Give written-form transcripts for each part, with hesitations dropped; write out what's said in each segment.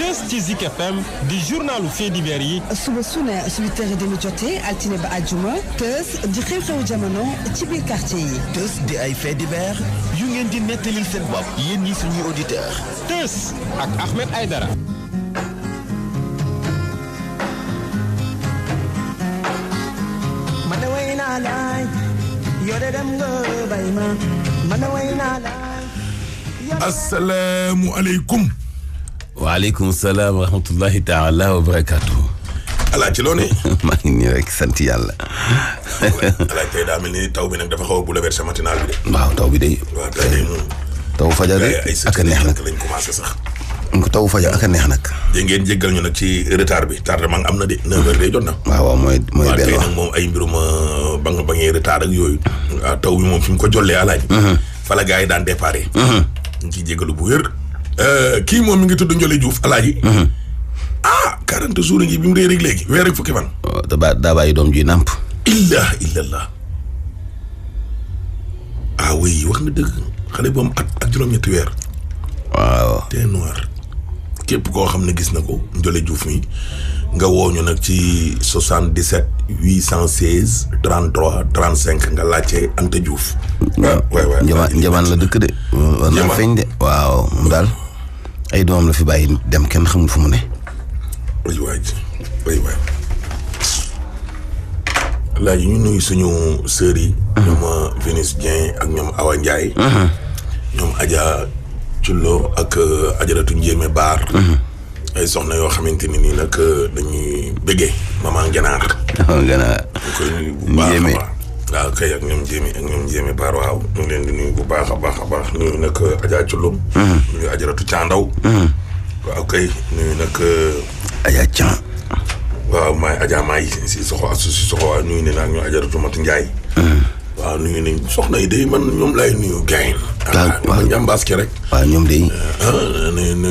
Teuss ci Zik FM di journalu faits divers yi. suba su ne 8h30 jotee altine ba àjjuma Teuss di xew-xewu jamono ci biir quartier yi. Teuss di ay faits divers yu ngeen di nettalil seen bopp yéen ñi suñuy auditeurs. Teuss ak Ahmed Aïdara. asalaamualeykum. waaleykum salaam wa rahmatullahi taala wa barakaatu. alaa ci loo ne. maa ngi nii rek sant yàlla. alaa tey daa mel ni taw bi nag dafa xaw a bouleversé matinal bi de. waaw taw bi de. waaw gars yi taw fajar de ak a neex nag lañ commencé sax. taw fajar ak a neex nag. dégg ngeen jéggal ñu nag ci retard bi tardement am na de 9h day jot na. waaw mooy benn tey nag moom ay mbirum ba nga bañee retard ak yooyu. waaw taw bi moom fi mu ko jollee alaaj. fa la gars yi daan déparé. ñu ciy jéggalu bu wér. kii moom mi ngi tudd Ndiolé Diouf alaaji. 40 jours ngi bi mu dee rek léegi weer rek fukki fan. daa bàyyi doom ji nàmp. illah illallah. oui wax nga dëgg xale bu am at ak juróom-ñetti weer. waaw. te noir képp koo xam ne gis na ko Ndiolé Diouf mi nga woo ñu nag ci 77 816 33 35 nga laajte Anta Diouf. waay njamaan la dëkk de. war naa feeñ de. waaw mu daal ay doomam la fi bàyyi dem kenn xamul fu mu ne. waay laaj ñu nuyu suñu sœurs yi. ñoom Vénus Dieng ak ñoom Awa Ndiaye. ñoom Adja Cullo ak Ajaratu Njéeme Baar. ay soxna yoo xamante ni nii nag dañuy bëggee maman Ganaar. Ganaar bu baax a baax. waaw kay ak ñoom Njéeme Baar waaw ñu ngi leen di nuyu bu baax a baax nuyu nag Adja Cullo. nuyu Ajaratu Candaw. waaw kay nuyu nag. Adja Can. waaw Adja Maay si soxo waaw nuyu ne naag ñu Ajaratu Matu Njaay. waaw nuyu nañ soxna yi de man ñoom lay nuyu gayn. waaw ñambaas ki rek. waaw ñoom de.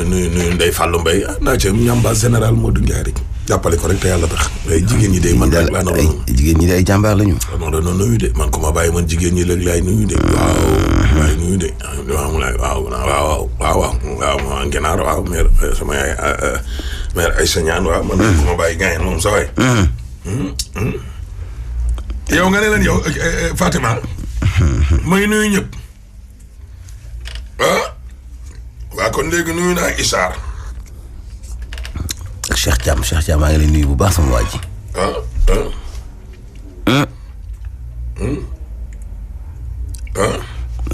nuyu Ndeye Fallou Mbaye naa ca ñambaas général Modou Ndiaye rek. jàppale ko rek te yàlla tax. ay jigéen ñi de man rek laa ay jigéen ñi de ay jàmbaar lañu. non non nuyu de man ku ma bàyyi man jigéen ñi léegi laay nuyu de. waaw laay nuyu de waaw Ngenaar waaw mère sama yaay mère Aïssa Niane waaw man ku ma bàyyi gayn moom sa waay. yow nga ne leen yow Fatima. may nuyu ñëpp. waa kon léegi nuyu naa Issa. ak Cheikh Thiam maa ngi lay nuyu bu baax sama waa ji.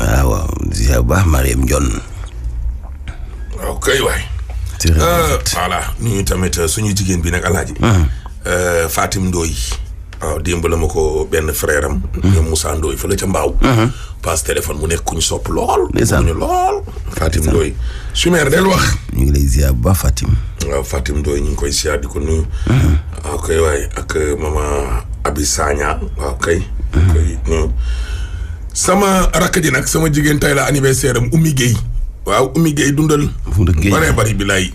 waaw ziar bu baax Mariam Ndione. waaw kay waay. voilà nuyu tamit suñu jigéen bi nag alaaji. Fatim Ndoye. waaw démb la ma ko benn frère am. ñoom Moussa Ndoye fa la ca Mbaaw. passe téléphone mu nekk ku ñu sopp lool. ndeysaan ñu lool. Fatim Ndoye. Chimère del wax. ñu ngi lay ziar bu baax Fatim. waaw Fatim Ndoye ñu ngi koy ziar di ko nuyu. waaw kay waay ak mama Abi Sagna waaw kay. koy nuyu. sama rakk ji nag sama jigéen tey la anniversaire am Oumy Guèye. waaw Oumy Guèye dundal. fu mu dëkk Guèye bari bi laay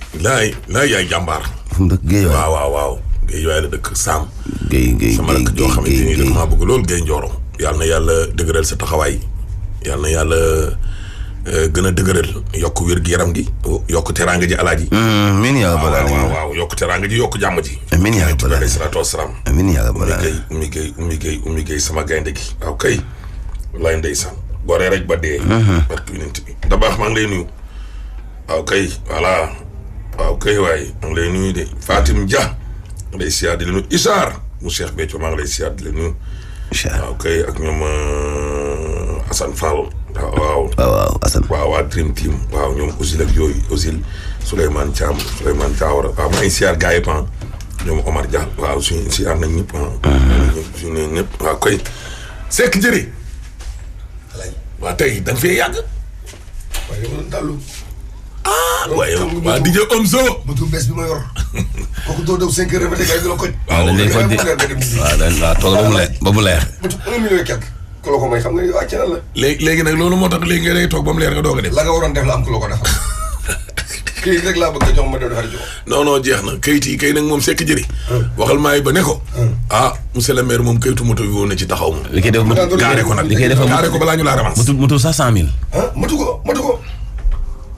yaay jàmbaar. fu mu dëkk Guèye waaw. Guèye waaye la dëkk Saam. Guèye sama rakk joo xamante ni dafa maa bëgg loolu Guèye Ndioro. yàlla na yàlla dëgëral sa taxawaay. yàlla na yàlla gën a dëgëral yokk wér gi yaram gi. yokk teraanga ji alaaji. amiin yaa rabbal aalamiin waaw yokk teraanga ji yokk jàmm ji. amiin yaa rabbal aalamiin alayhi salaatu wasalaam. amiin yaa rabbal aalamiin Oumy Guèye sama gaynde gi. waaw kay. wallaay ndeysaan. booree rek ba dee. barke yonent bi. da baax maa ngi lay nuyu. waaw kay voilà. waaw kay waay maa ngi lay nuyu de Fatim Dia. maa ngi lay siyaar di la nuyu Isaar mu Cheikh Béthio maa ngi lay siyaar di la nuyu. waaw kay ak ñoom Assane Fall. waaw Assane. waaw waa Dream Team waaw ñoom Ousil ak yooyu Ousil Souleymane Thiawara waaw maa ngi siyaar gars yi ñoom Omar Dia waaw suñu siyaar nañ ñëpp suñu ñëpp waaw kay Seck jëri waaw tey da nga fee yàgg. waaye dama doon tàllu. waaye waa DJ Omzo. motu bees bi ma yor. kooku doo daw 5 heures ba tey ay dina ko. waaw dañ lay faj waaw toog ba mu leer. motu 1 million et quelque. ku la ko may xam nga wàcc na la. léegi nag loolu moo tax léegi nga day toog ba mu leer nga doog a def. la nga waroon def la am ku la ko defal. kayit rek laa bëgg a jox ma def defar jox. non jeex na kayit yi kay nag moom Seck jëri. waxal maay ba ne ko. monsieur le maire moom kayitu moto bi woon na ci taxaw moom. li koy def gaare ko nag gaare ko balaa ñu laa ramas. moto sax 100000. matu ko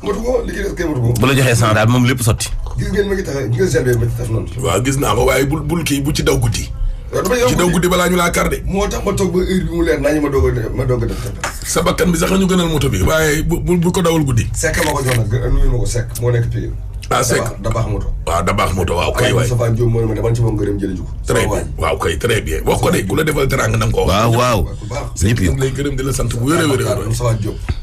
li koy def kay matu ko. bu la joxee 100 daal moom lépp sotti. gis ngeen ma ngi tax gis ngeen gel bi ma ci taf noonu. waaw gis naa ko waaye bul kii bu ci daw guddi. waaw damay ci daw guddi balaa ñu laa kar de. moo tax ma toog ba heure bi mu leer naa ñu ma doog a def sa bakkan bi sax ñu gënal moto bi waaye bu ko dawal guddi. Seck ma ko jox nag nuyu ma ko Seck moo nekk Pikine. Seck da baax moto. waaw da baax moto waaw kay waay. Moustapha Diop moo ma demal ci moom nga dem jëli ju ko. très bien waaw kay très bien wax ko de ku la defal teranga na nga ko wax. waaw ñëpp yëpp lay gërëm di la sant bu wér a wér a wér.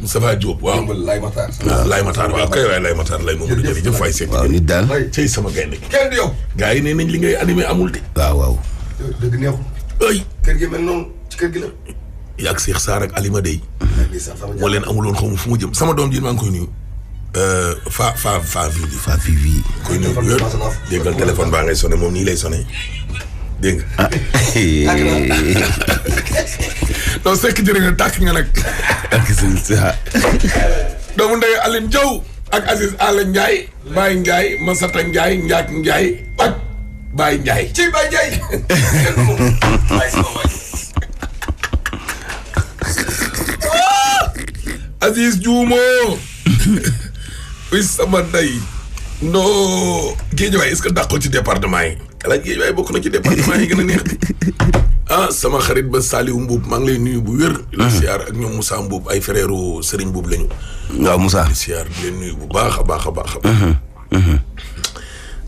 Moustapha Diop waaw. Laye Matar. waaw Laye Matar waaw kay waay Laye Matar lay moom jërëjëf waay Seck. waaw nit daal. cey sama gaynde gi. kenn du yow. gars yi nee nañ li ngay animé amul de. waaw. dëgg neexul. ay kër gi mel noonu ci kër gi la. yàgg Cheikh Sarr ak Alima Dey. moo leen amuloon xaw ma fu mu jëm sama doom ji maa ngi koy nuyu. Fa Vivi. koy nuyu wér déggal téléphone baa ngay sonné moom nii lay sonné dégg nga. non Seck jërë nga tàkk nga nag. ak sa doomu ndey Aline Diaw ak Aziz Ala Ndiaye. Baye Ndiaye Masata Ndiaye Ndiak Ndiaye ak Baye Ndiaye. ci Baye Ndiaye. Aziz Diouma. oui sama ndey. non Guédiawaye est-ce que dàqoo ci département yi. ala Guédiawaye bokk na ci département yi gën a neex de. sama xarit ba Saliou Mbuub maa ngi lay nuyu bu wér. di la siyaar ak ñoom Moussa Mbuub ay frère Serigne Mbuub lañu. waaw Moussa. di siyaar di leen nuyu bu baax a baax a baax.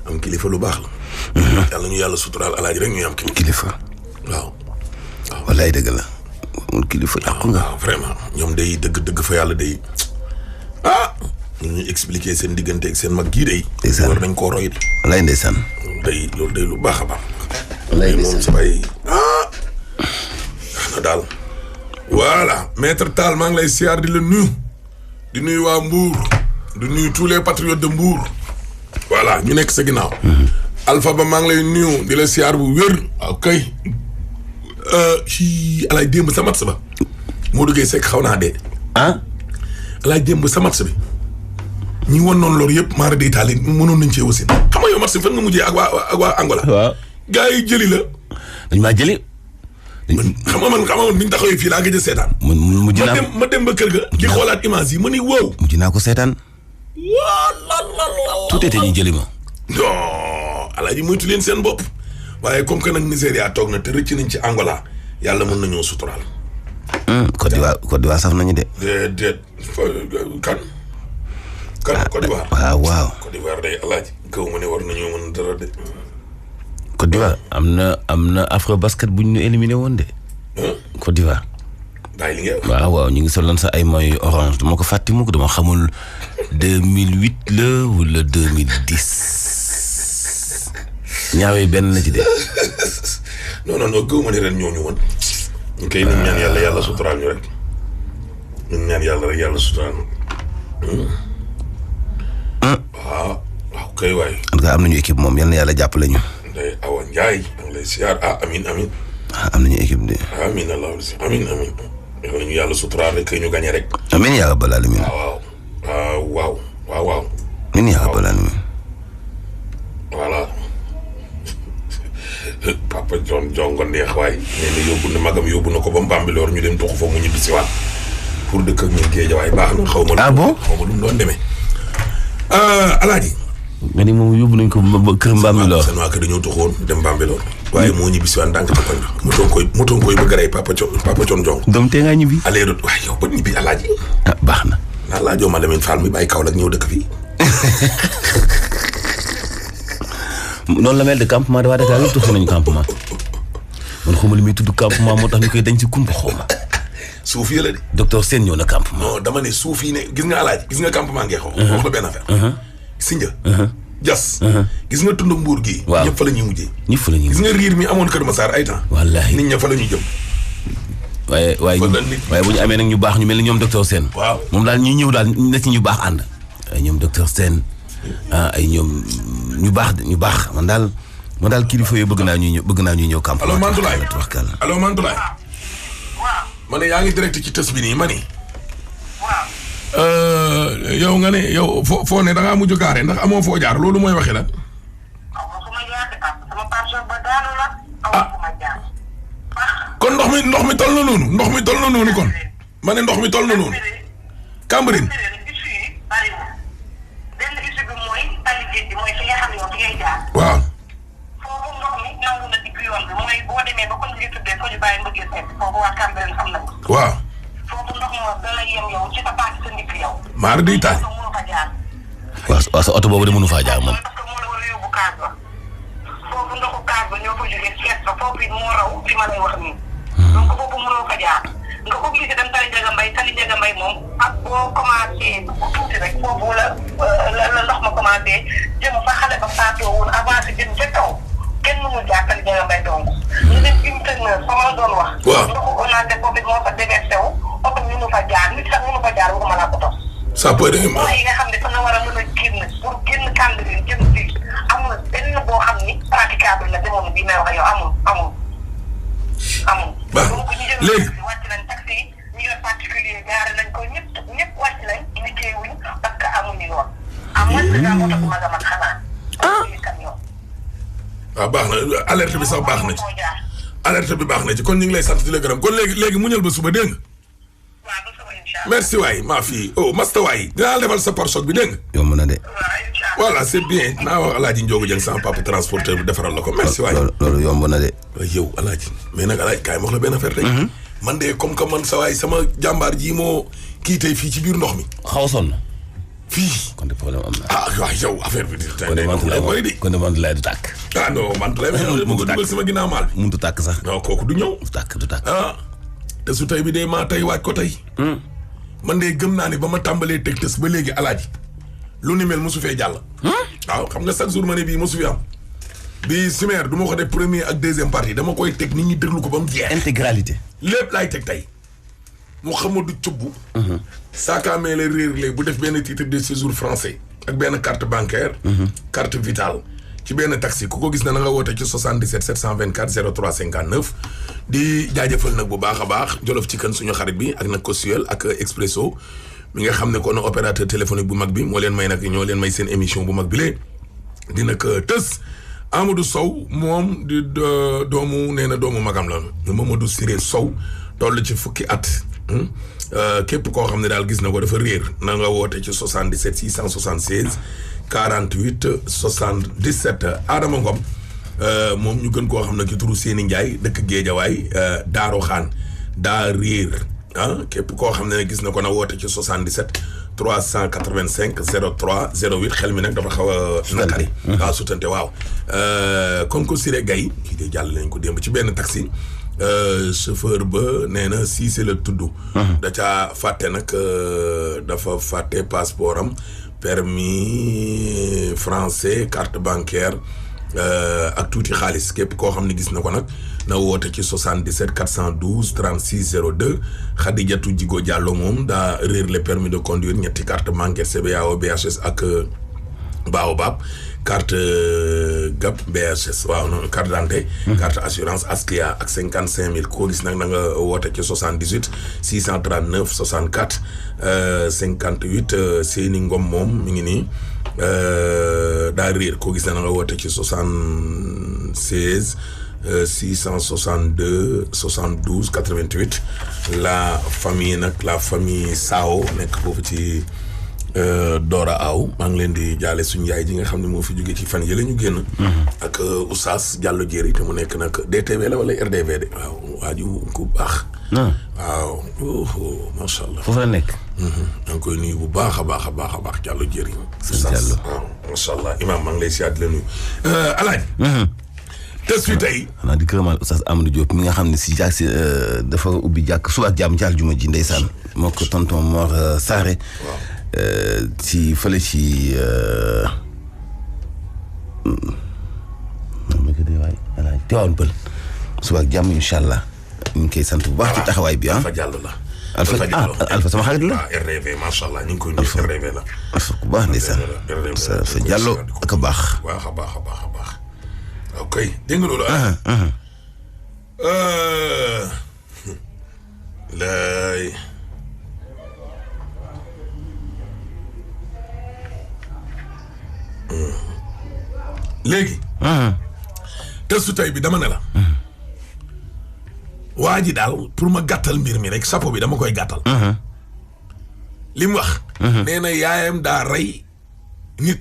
am kilifa lu baax la. yàlla ñu yàlla suturaal alaaji rek ñuy am kilifa. waaw. wallaay dëgg la. amul kilifa yàqu nga. waaw vraiment ñoom day dëgg fa yàlla day ñu expliquer seen diggante ak seen mag gii day. ndeysaan war nañ koo roy de. wallaay ndeysaan. loolu day lu baax a baax. wallaay moom sabay na daal. voilà maître Tall maa ngi lay siyaar di la nuyu. di nuyu waa Mbour. di nuyu tous les patriotes de Mbour. voilà ñu nekk sa ginnaaw. Alpha Ba maa ngi lay nuyu di la siyaar bu wér. ok. ci alaay démb sa match ba. moo duggee Seck xaw naa dee. alaay démb sa match bi. ñi woon noonu loolu yëpp maara day taal mënoon nañ cee wasin xam nga yow match fan nga mujjee ak waa Angola. waaw gars yi jëli la. dañ maa jëli. xam nga man bi ñu taxawee fii laa gëj a seetaan. mujj naa ma dem ba kër ga. di xoolaat image yi ma ni wow. mujj naa ko seetaan. tout était ñu jëli ma. non alaaji moytu leen seen bopp. waaye comme que nag Nigéria toog na te rëcc nañ ci Angola yàlla mën nañoo suturaal. Côte d'Ivoire saf nañu de. déet kan Côte d'Ivoire. waaw. Côte d'Ivoire day alaaji kaw ma ne war nañoo mën dara de. Côte d'Ivoire am na afro basket bu ñu éliminé woon de. Côte d'Ivoire. bàyyi li ngay wax. waaw ñu ngi soloon sax ay maillots orange dama ko fàtte mu ko dama xamul 2008 la wala 2010 ñaawee benn la ci de. non gëw ma ne ren ñooñu woon. ñu koy ñu ñaan yàlla suturaal ñu rek. ñu ñaan yàlla rek yàlla suturaal ñu. waaw kay waay. en tout cas am nañu équipe moom yal na yàlla jàppale ñu. Ndeye Awa Ndiaye da nga lay siyaar amin am nañu équipe de. amin amin yal nañu yàlla suturaal rek kay ñu gañe rek. amiin yaa rabbal aalamiin. waaw. amiin yaa rabbal aalamiin. voilà papa jongo neex waay nee na magam yóbbu na ko ba Mbambilor ñu dem tuxu fa mu ñibbi si waat pour dëkk ak ñun Géejawaay baax na xaw ma. bon xaw ma lu mu doon demee. Alaaji. nga ni moom yóbbu nañ ko ba kër Mbambilor. seen waa kër dañoo tuxoon dem Mbambilor. waaye moo ñibbi si waat ndànk ca koñ ba. mu toog koy bëgg a rey papa Thion Jong. doom tee ngaa ñibbi. allez waaye yow ba ñibbi Alaaji. baax na. naan laajoo ma Lamine Fall mi bàyyi Kaolack ñëw dëkk fii. noonu la mel de campement de waa Dakar yëpp tuxu nañu campement man xawma li muy tudd campement moo tax ñu koy dañ ci kumpa xawma. suuf yi la de. docteur Sène ñëw na campement. non dama ne suuf yi ne gis nga Alaaji gis nga campement ngee xaw. wax la benn affaire. Sinja. Jas. gis nga tund Mbuur gii. waaw ñëpp fa la ñuy mujjee. ñëpp fa la ñuy gis nga riir mi amoon Kër Massar ay temps. wallaahi nit ña fa la ñuy jëm. waaye bu ñu amee nag ñu baax ñu mel ni ñoom docteur Sène. waaw moom daal ñi ñëw daal na ci ñu baax ànd. ay ñoom docteur Sène ay ñoom ñu baax man daal kilifa yi bëgg naa ñuy ñëw campement. allo Mantoulaye. ma ne yaa ngi direct ci tës bi nii ma ni. yow nga ne yow foo ne da ngaa mujj gaare ndax amoo foo jaar loolu mooy waxi la. kon ndox mi toll na noonu kon ma ne ndox mi toll na noonu. Cambérène. foofu waa Cambérène xam nañ ko. waaw. foofu ndox ma dana yem yow ci sa paati sa ndigg yow. maar di taal. mënu fa jaar. waaw sa oto boobu de mënu faa jaar moom. parce que moo la war a yóbbu kaas ba. foofu ndoxu kaas ba ñoo fa jógee seet ba foofu it moo raw fi ma lay wax nii. donc foofu mënoo fa jaar. nga obligé dem tali Ndiaga Mbaye moom ak boo commencé bu tuuti rek foofu la ndox ma commencé jëm fa xale ba faatoo woon avancé jëm ca kaw kenn mënul jaar tali Ndiaga Mbaye donc. ñu dem intérieur fa ma la doon wax. waaw ndoxu onante foofu it moo fa déversé wu oto mënu fa jaar nit sax mënu fa jaar waxuma laa ko tos. ça peut être mooy yi nga xam ne fa nga war a mën a génn pour génn Cambérène jëm fii amul benn boo xam ni praticable la jamono bii may wax yow amul. ba léegi wàcc nañ taxi yi ñu yor particulier gaare nañ ko ñëpp wàcc nañ liggéeyuñ parce que amuñu yoon. amuñ daa moto bu mag a mag xanaa. camion. waaw baax na alerte bi sax baax na ci. alerte bi baax na ci kon ñu ngi lay sant di la gërëm kon léegi muñal ba suba dégg nga. waaw ba suba incha allah. merci waay maa fii masta waay dinaa la defal sa pare-choc bi dégg nga. yomb na de. voilà c'est bien naa wax Alaaji Njoogu Jeng sama papa transporteur bi defaral la ko merci waay. loolu yomb na de. yow Alaaji mais nag Alaaji kaay ma wax la benn affaire tey. man de comme que man sa waay sama jàmbaar ji moo kii tey fii ci biir ndox mi. xaw a sonn. fii. kon de problème am na. waaw yow affaire bi. kon de Mantoulaye du tàkk. non Mantoulaye mu ngi dugal sama ginnaaw maal bi. mënut a tàkk sax. non kooku du ñëw. du tàkk. te su tey bi de maa tey waaj ko tey. man de gëm naa ne ba ma tàmbalee teg tës ba léegi Alaaji lu ni mel mosu fee jàll. waaw xam nga chaque jour ma ne bii mosu fi am. bi Simer du ma ko def premier ak deuxième partie dama koy teg nit ñi déglu ko ba mu jeex. intégralité. lépp laay teg tey. Mouhamadou Thioub. saakaamee la réer léegi bu def benn titre de séjour français. ak benn carte bancaire. carte vitale. ci benn taxi ku ko gis na nga woote ci 77 724 03 59. di jaajëfal nag bu baax a baax Jolof ci kan suñu xarit bi ak nag Cosuel ak Expresso. mi nga xam ne kon opérateur téléphonique bu mag bi moo leen may nag ñoo leen may seen émission bu mag bi lee dina ko tës Amadou Sow moom di doomu nee na doomu magam la Mamadou Siré Sow toll ci fukki at képp koo xam ne daal gis na ko dafa réer na nga woote ci 77 676 48 77 Adama Ngom moom ñu gën koo xam ne ki turu Séni Ndiaye dëkk Géejawaay Daaro Xaan daa réer képp koo xam ne gis na ko na woote ci 77 385 03 08 xel mi nag dafa xaw a nakari waaw sutante waaw kon ko Siré Gaye kii de jàll nañ ko démb ci benn taxi chauffeur ba nee na Cissé la tudd da caa fàtte nag dafa fàtte passeport am permis français carte bancaire ak tuuti xaalis képp koo xam ne gis na ko nag na woote ci 77 412 36 02 Khadijatou Djigo Diallo moom daa réer le permis de conduire ñetti carte bancaire CBAO BHS ak Baobab carte GAB BHS waaw noonu carte d'identité carte assurance Askia ak 55 000 koo gis nag na nga woote ci 78 639 64 58 Séni Ngom moom mi ngi nii daa réer koo gis na nga woote ci 76 662 72 88 la famille Sao nekk foofu ci Dora Aw maa ngi leen di jaale suñu yaay ji nga xam ne moo fi jóge ci fan yële ñu génn. ak Oustaz Diallo Diéry te mu nekk nag DTV la wala RDV de waaw waa ji ku baax. waaw macha allah. foofu la nekk. maa ngi koy nuyu bu baax a baax a baax a baax Diallo Diéry. Diallo waaw macha allah Imaam maa ngi lay siyaat di la nuyu. Alaaji. tës fi tey. xanaa di gërëmal Oustaz Amadou Diop mi nga xam ne si jàkk si dafa ubbi jàkk suba ak jàmm ci aljuma ji ndeysaan moo ko tonton Mor Saare. ci fële ci Tivaouane Pël suba ak jàmm incha allah ñu ngi koy sant bu baax ci taxawaay bi Alpha Diallo la. Alpha sama xarit la. RDV macha allah ñu ngi koy nuyu RDV la. Alpha ku baax ndeysaan. Alpha Diallo ak a baax. baax a baax a baax a baax. ok dégg nga loolu lay léegi testu tey bi dama ne la waa ji daal pour ma gàttal mbir mi rek sapo bi dama koy gàttal li mu wax nee na yaayam daa rey nit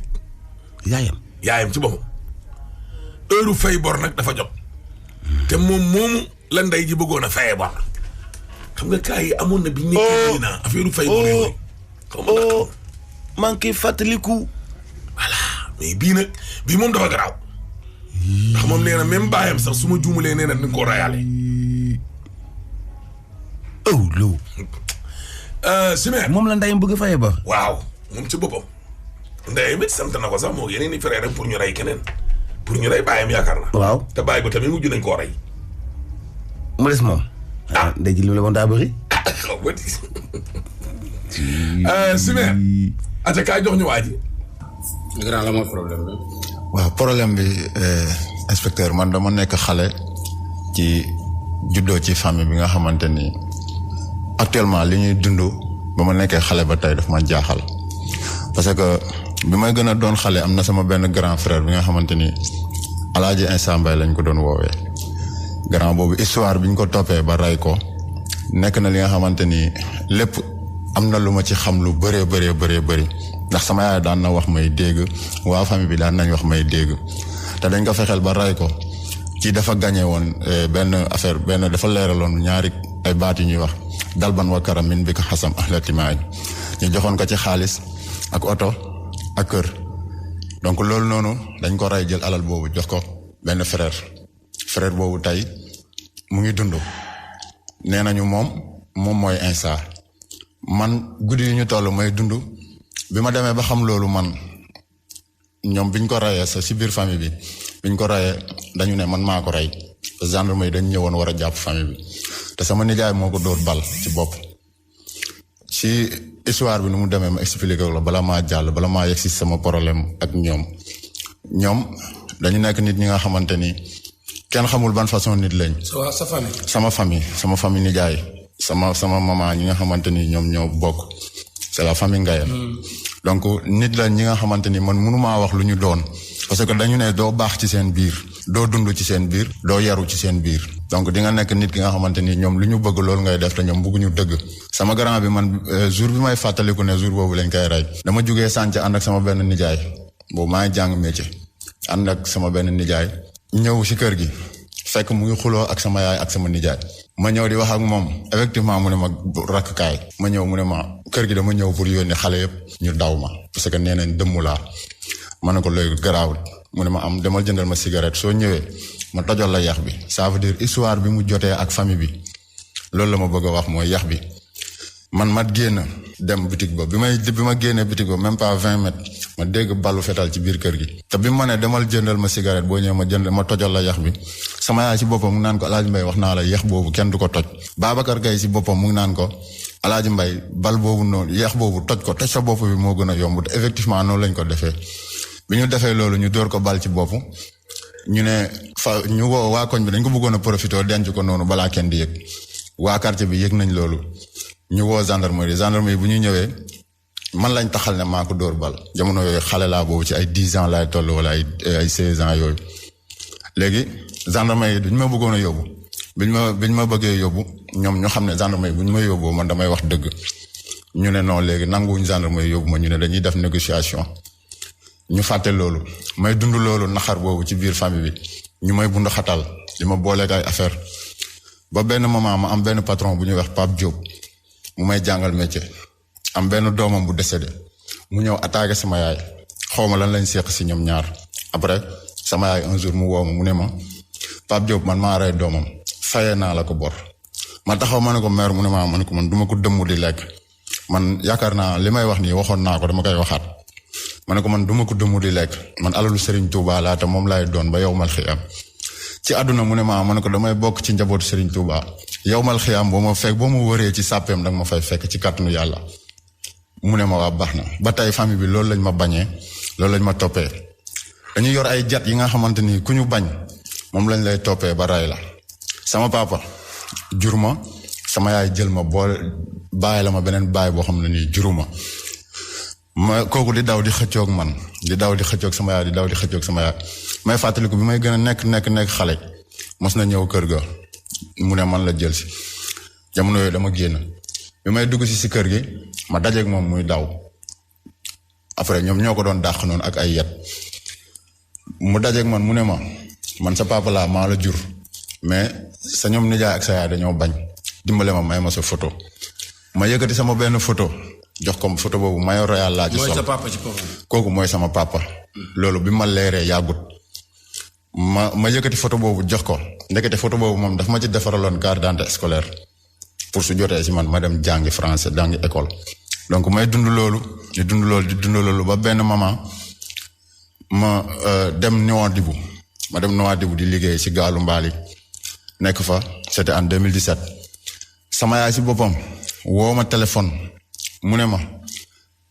yaayam ci boppam heure fay bor nag dafa jot te moom moomu la ndey ji bëggoon a faye bor xam nga kaay yi amoon na bi nekk na affaire fay bor yooyu xaw ma nag maa ngi koy fàttaliku voilà mais bii moom dafa garaaw ndax moom nee na même baayam sax su ma juumalee nee na ni ko rayaale lo Simeer moom la ndeyam bëgg a faye ba waaw moom ci boppam ndeyam it sant na ko sax moo yeneen i frère pour ñu rey keneen pour ñu rey baayam yaakaar na waaw te baay ba tamit mujj nañ koo rey mu des moom ndey ji li mu la woon daa bëri Simeer aca kaay jox ñu waa ji grand la mooy problème bi waaw problème bi inspecteur man dama nekk xale ci juddoo ci famille bi nga xamante ni actuellement li ñuy dund ba ma nekkee xale ba tey daf ma jaaxal parce que bi may gën a doon xale am na sama benn grand frère bi nga xamante ni Alaaji Insa Mbaye lañ ko doon woowee grand boobu histoire bi ñu ko toppee ba rey ko nekk na li nga xamante ni lépp am na lu ma ci xam lu bëree bëri ndax sama yaay daan na wax may dégg waa famille bi daan nañ wax may dégg te dañ ko fexeel ba rey ko ci dafa gagné woon benn affaire benn dafa leeraloon ñaari ay baat yu ñuy wax dalban wa karam min bi ko xasam ahlatimaay ñu joxoon ko ci xaalis ak oto ak kër donc loolu noonu dañ ko rey jël alal boobu jox ko benn frère boobu tey mu ngi dund nee nañu moom mooy Insa man guddi yu ñu toll may dund bi ma demee ba xam loolu man ñoom biñ ko reyee sa si biir famille bi biñ ko reyee dañu ne man maa ko rey gendarme yi dañ ñëwoon war a jàpp famille bi te sama nijaay moo ko dóor bal ci bopp si histoire bi nu mu demee ma expliqué ko la bala maa jàll bala maa yegg si sama problème ak ñoom dañu nekk nit ñi nga xamante ni kenn xamul ban façon nit lañ. sa famille sama famille nijaay sama maman ñi nga xamante ni ñoom ñoo bokk c'est la famille Ngayeen donc nit la ñi nga xamante ni man mënumaa wax lu ñu doon parce que dañu ne doo baax ci seen biir doo dund ci seen biir doo yaru ci seen biir donc di nga nekk nit ki nga xamante ni ñoom lu ñu bëgg loolu ngay def te ñoom bëgguñu dëgg sama grand bi man jour bi may fàttaliku ne jour boobu lañ koy rey dama jugee sànc ànd ak sama benn nijaay boobu maa ngi jàng métier ànd ak sama benn nijaay ñëw si kër gi fekk mu ngi xuloo ak sama yaay ak sama nijaay ma ñëw di wax ak moom effectivement mu ne ma rakk kaay ma ñëw mu ne ma kër gi dama ñëw pour yónni xale yëpp ñu daw ma parce que nee nañ dëmm laa ma ne ko léegi garaawul mu ne ma am demal jëndal ma cigarette soo ñëwee ma tojol la yax bi ça veut dire histoire bi mu jotee ak famille bi loolu la ma bëgg a wax mooy yax bi man ma génn dem bitig ba bi ma génnee bitig ba même pas 20 mètres ma dégg ballu fetal ci biir kër gi te bi ma ne demal jëndal ma cigarette boo ñëwee ma tojol la yax bi sama yaay ci boppam mu ngi naan ko Alaaji Mbay wax naa la yax boobu kenn du ko toj Babacar Gaye ci boppam mu ngi naan ko Alaaji Mbay bal boobu noonu yax boobu toj sa bopp bi moo gën a yomb te effectivement noonu lañ ko defee bi ñu defee loolu ñu dóor ko bal ci bopp ñu ne ñu woo waa koñ bi dañ ko bëggoon a profité denc ko noonu balaa kenn di yëg waa quartier bi yëg nañ loolu ñu woo gendarmerie bu ñu ñëwee man lañ taxal ne maa ko dóor bal jamono yooyu xale laa boobu ci ay 10 ans laay toll wala ay 16 ans yooyu léegi gendarmerie yi duñ ma bëggoon a yóbbu biñ ma bëggee yóbbu ñoom ñu xam ne gendarmerie bu ñu ma yóbboo man damay wax dëgg ñu ne non léegi nanguwuñ gendarmerie yóbbu ma ñu ne dañuy def négociation ñu fàtte loolu may dund loolu naxar boobu ci biir famille bi ñu may bund xatal di ma booleeg ay affaire ba benn moment ma am benn patron bu ñuy wax Pape Diop mu may jàngal métier am benn doomam bu décédé mu ñëw attaqué sama yaay xawma lan lañ seq si ñoom ñaar après sama yaay un jour mu woo ma mu ne ma Pape Diop man maa rey doomam fayee naa la ko bor ma taxaw ma ne ko mère mu ne ma ne ko man duma ko dëmm di lekk man yaakaar naa li may wax nii waxoon naa ko dama koy waxaat ma ne ko man duma ko dëmm di lekk man alalu Serigne Touba laa te moom laay doon ba yowmal xiyaam ci àdduna mu ne ma ne ko damay bokk ci njabootu Serigne Touba yowmal xiyaam boo ma wëree ci sàppeem danga ma fay fekk ci kàttanu yàlla mu ne ma waa baax na ba tey famille bi loolu lañ ma bañee loolu lañ ma toppee dañu yor ay jat yi nga xamante ni ku ñu bañ moom lañ lay toppee ba ray la sama papa jur ma sama yaay jël ma boole bàyyi la ma beneen bàyyi boo xam ne nii juruma ma kooku di daw di xëccoog man di daw di xëccoog sama yaay di daw di xëccoog sama yaay may fàttaliku bi may gën a nekk xale mos na ñëw kër ga mu ne man la jël si jamono yooyu dama génn bi may dugg si kër gi ma dajeeg moom muy daw après ñoom ñoo ko doon dàq noonu ak ay yet mu dajeeg man mu ne ma man sa papa laa maa la jur mais sa ñoom nijaay ak sa yaay dañoo bañ dimbale ma may ma sa photo ma yëkkati sama benn photo jox ko photo boobu maillot royal laa ci sol. mooy sa papa ci kooku. kooku mooy sama papa. loolu bi ma leeree yàggut ma yëkkati photo boobu jox ko ndekete photo boobu moom daf ma ci defaraloon carte d'identité scolaire pour su jotee si man ma dem jàngi français jàngi école. donc may dund loolu di dund loolu ba benn moment ma dem Nouadhibou di liggéey si gaalu mbaali nekk fa c'était en 2017 sama yaay si boppam woo ma téléphone mu ne ma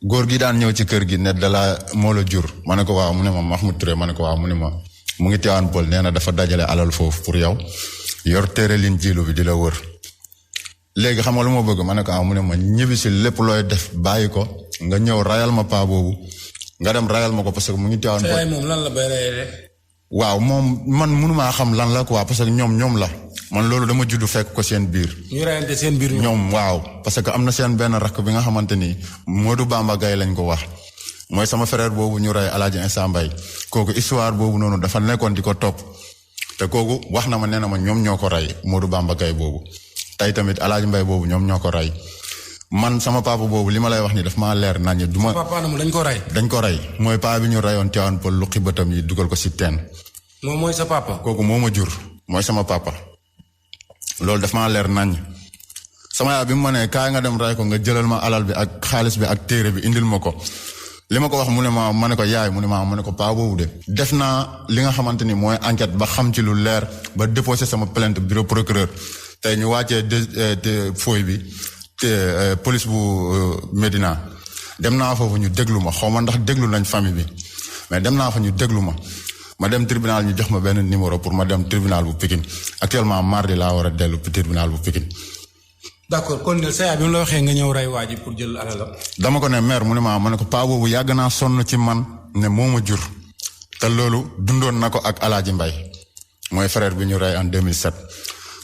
góor gi daan ñëw ci kër gi ne moo la jur ma ne ko waaw mu ne ma Mahmoud Touré ma ne ko waaw mu ne ma mu ngi Tivaouane Peulh nee na dafa dajale alal foofu pour yow yor téere Linjiilu bi di la wër léegi xam nga lu ma bëgg ma ne ko mu ne ma ñibbi si lépp looy def bàyyi ko nga ñëw rayal ma paa boobu nga dem rayal ma ko parce que mu ngi Tivaouane Peulh. moom lan la bay rayale. waaw moom man mënumaa xam lan la quoi parce que ñoom la man loolu dama juddu fekk ko seen biir. ñu rayante seen biir ñoom waaw parce que am na seen benn rakk bi nga xamante ni Modou Bamba Gaye lañ ko wax mooy sama frère boobu ñu ray Alaaji Insa Mbaye kooku histoire boobu noonu dafa nekkoon di ko topp te kooku wax na ma nee na ma ñoom ñoo ko ray Modou Bamba Gaye boobu tey tamit Alaaji Mbaye boobu ñoom ñoo ko ray man sama papa boobu li ma lay wax ni daf maa leer nañu du ma. papa na mu dañ ko ray. dañ ko ray mooy paa bi ñu rayoon Tivaouane Peulh luqi bëtam yi dugal ko si teen. moom mooy sa papa. kooku moo ma jur mooy sama papa loolu daf maa leer nañ sama yaay bi mu ma nee kaay nga dem ray ko nga jëlal ma alal bi ak xaalis bi ak téere bi indil ma ko li ma ko wax mu ne ma ne ko yaay mu ne ma ne ko paa boobu de. def naa li nga xamante ni mooy enquête ba xam ci lu leer ba déposé sama plainte bureau procureur tey ñu wàccee fooy bi te police bu Médina dem naa foofu ñu déglu ma xaw ma ndax déglu nañ famille bi mais dem naa fa ñu déglu ma dem tribunal ñu jox ma benn numéro pour ma dem tribunal bu Pikine actuellement mardi laa war a dellu tribunal bu Pikine. d'accord kon sa yaay bi mu la waxee nga ñëw rey waa ji pour jël alalam. dama ko ne mère mu ne ma ne ko paa boobu yàgg naa sonn ci man ne moo ma jur te loolu dundoon na ko ak Alaaji Mbay mooy frère bi ñu rey en 2007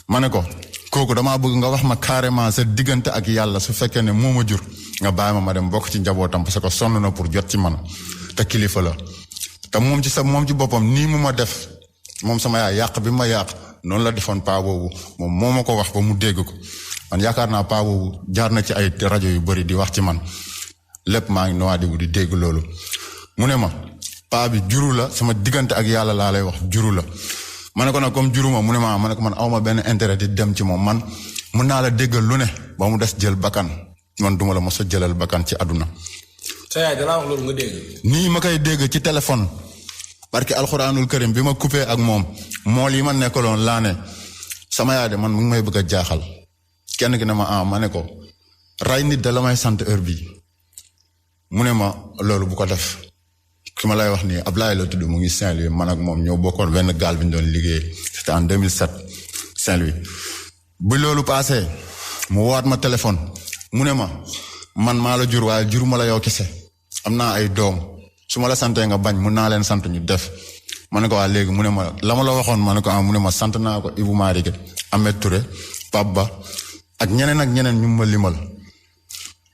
ma ne ko kooku damaa bëgg nga wax ma carrément sa diggante ak yàlla su fekkee ne moo ma jur nga bàyyi ma dem bokk ci njabootam parce que sonn na pour jot ci man te kilifa la te moom ci boppam nii mu ma def moom sama yaay yàq bi ma yàq noonu la defoon paa boobu moom moo ma ko wax ba mu dégg ko man yaakaar naa paa boobu jaar na ci ay rajo yu bari di wax ci man lépp maa ngi Nouadhibou di dégg loolu mu ne ma paa bi juru la sama diggante ak yàlla laa lay wax juru la ma ne ko nag comme juruma mu ne ma ne ko man awma benn intérêt di dem ci moom man mun naa la déggal lu ne ba mu des jël bakkan man duma la mos a jëlal bakkan ci àdduna. sa yaay dalaa wax loolu nga dégg. nii ma koy dégg ci téléphone parce que alxuraanul karim bi ma coupé ak moom mool yi ma nekkaloon laa ne sama yaay de man mu ngi may bëgg a jaaxal kenn ki ne ma ma ne ko ray nit da la may sant heure bii mu ne ma loolu bu ko def. ki ma lay wax nii Ablaye la tudd mu ngi Saint-Louis man ak moom ñoo bokkoon benn gaal bi ñu doon liggéey c'était en 2007 Saint-Louis bu loolu passé mu waat ma téléphone mu ne ma man maa la jur waaye juruma la yow kese am naa ay doom su ma la santee nga bañ mun naa leen sant ñu def ma ne ko waa léegi mu ne ma la ma la waxoon ma ne ko mu ne ma sant naa ko Ibou Marike Ahmed Touré Pape Ba ak ñeneen ñu ma limal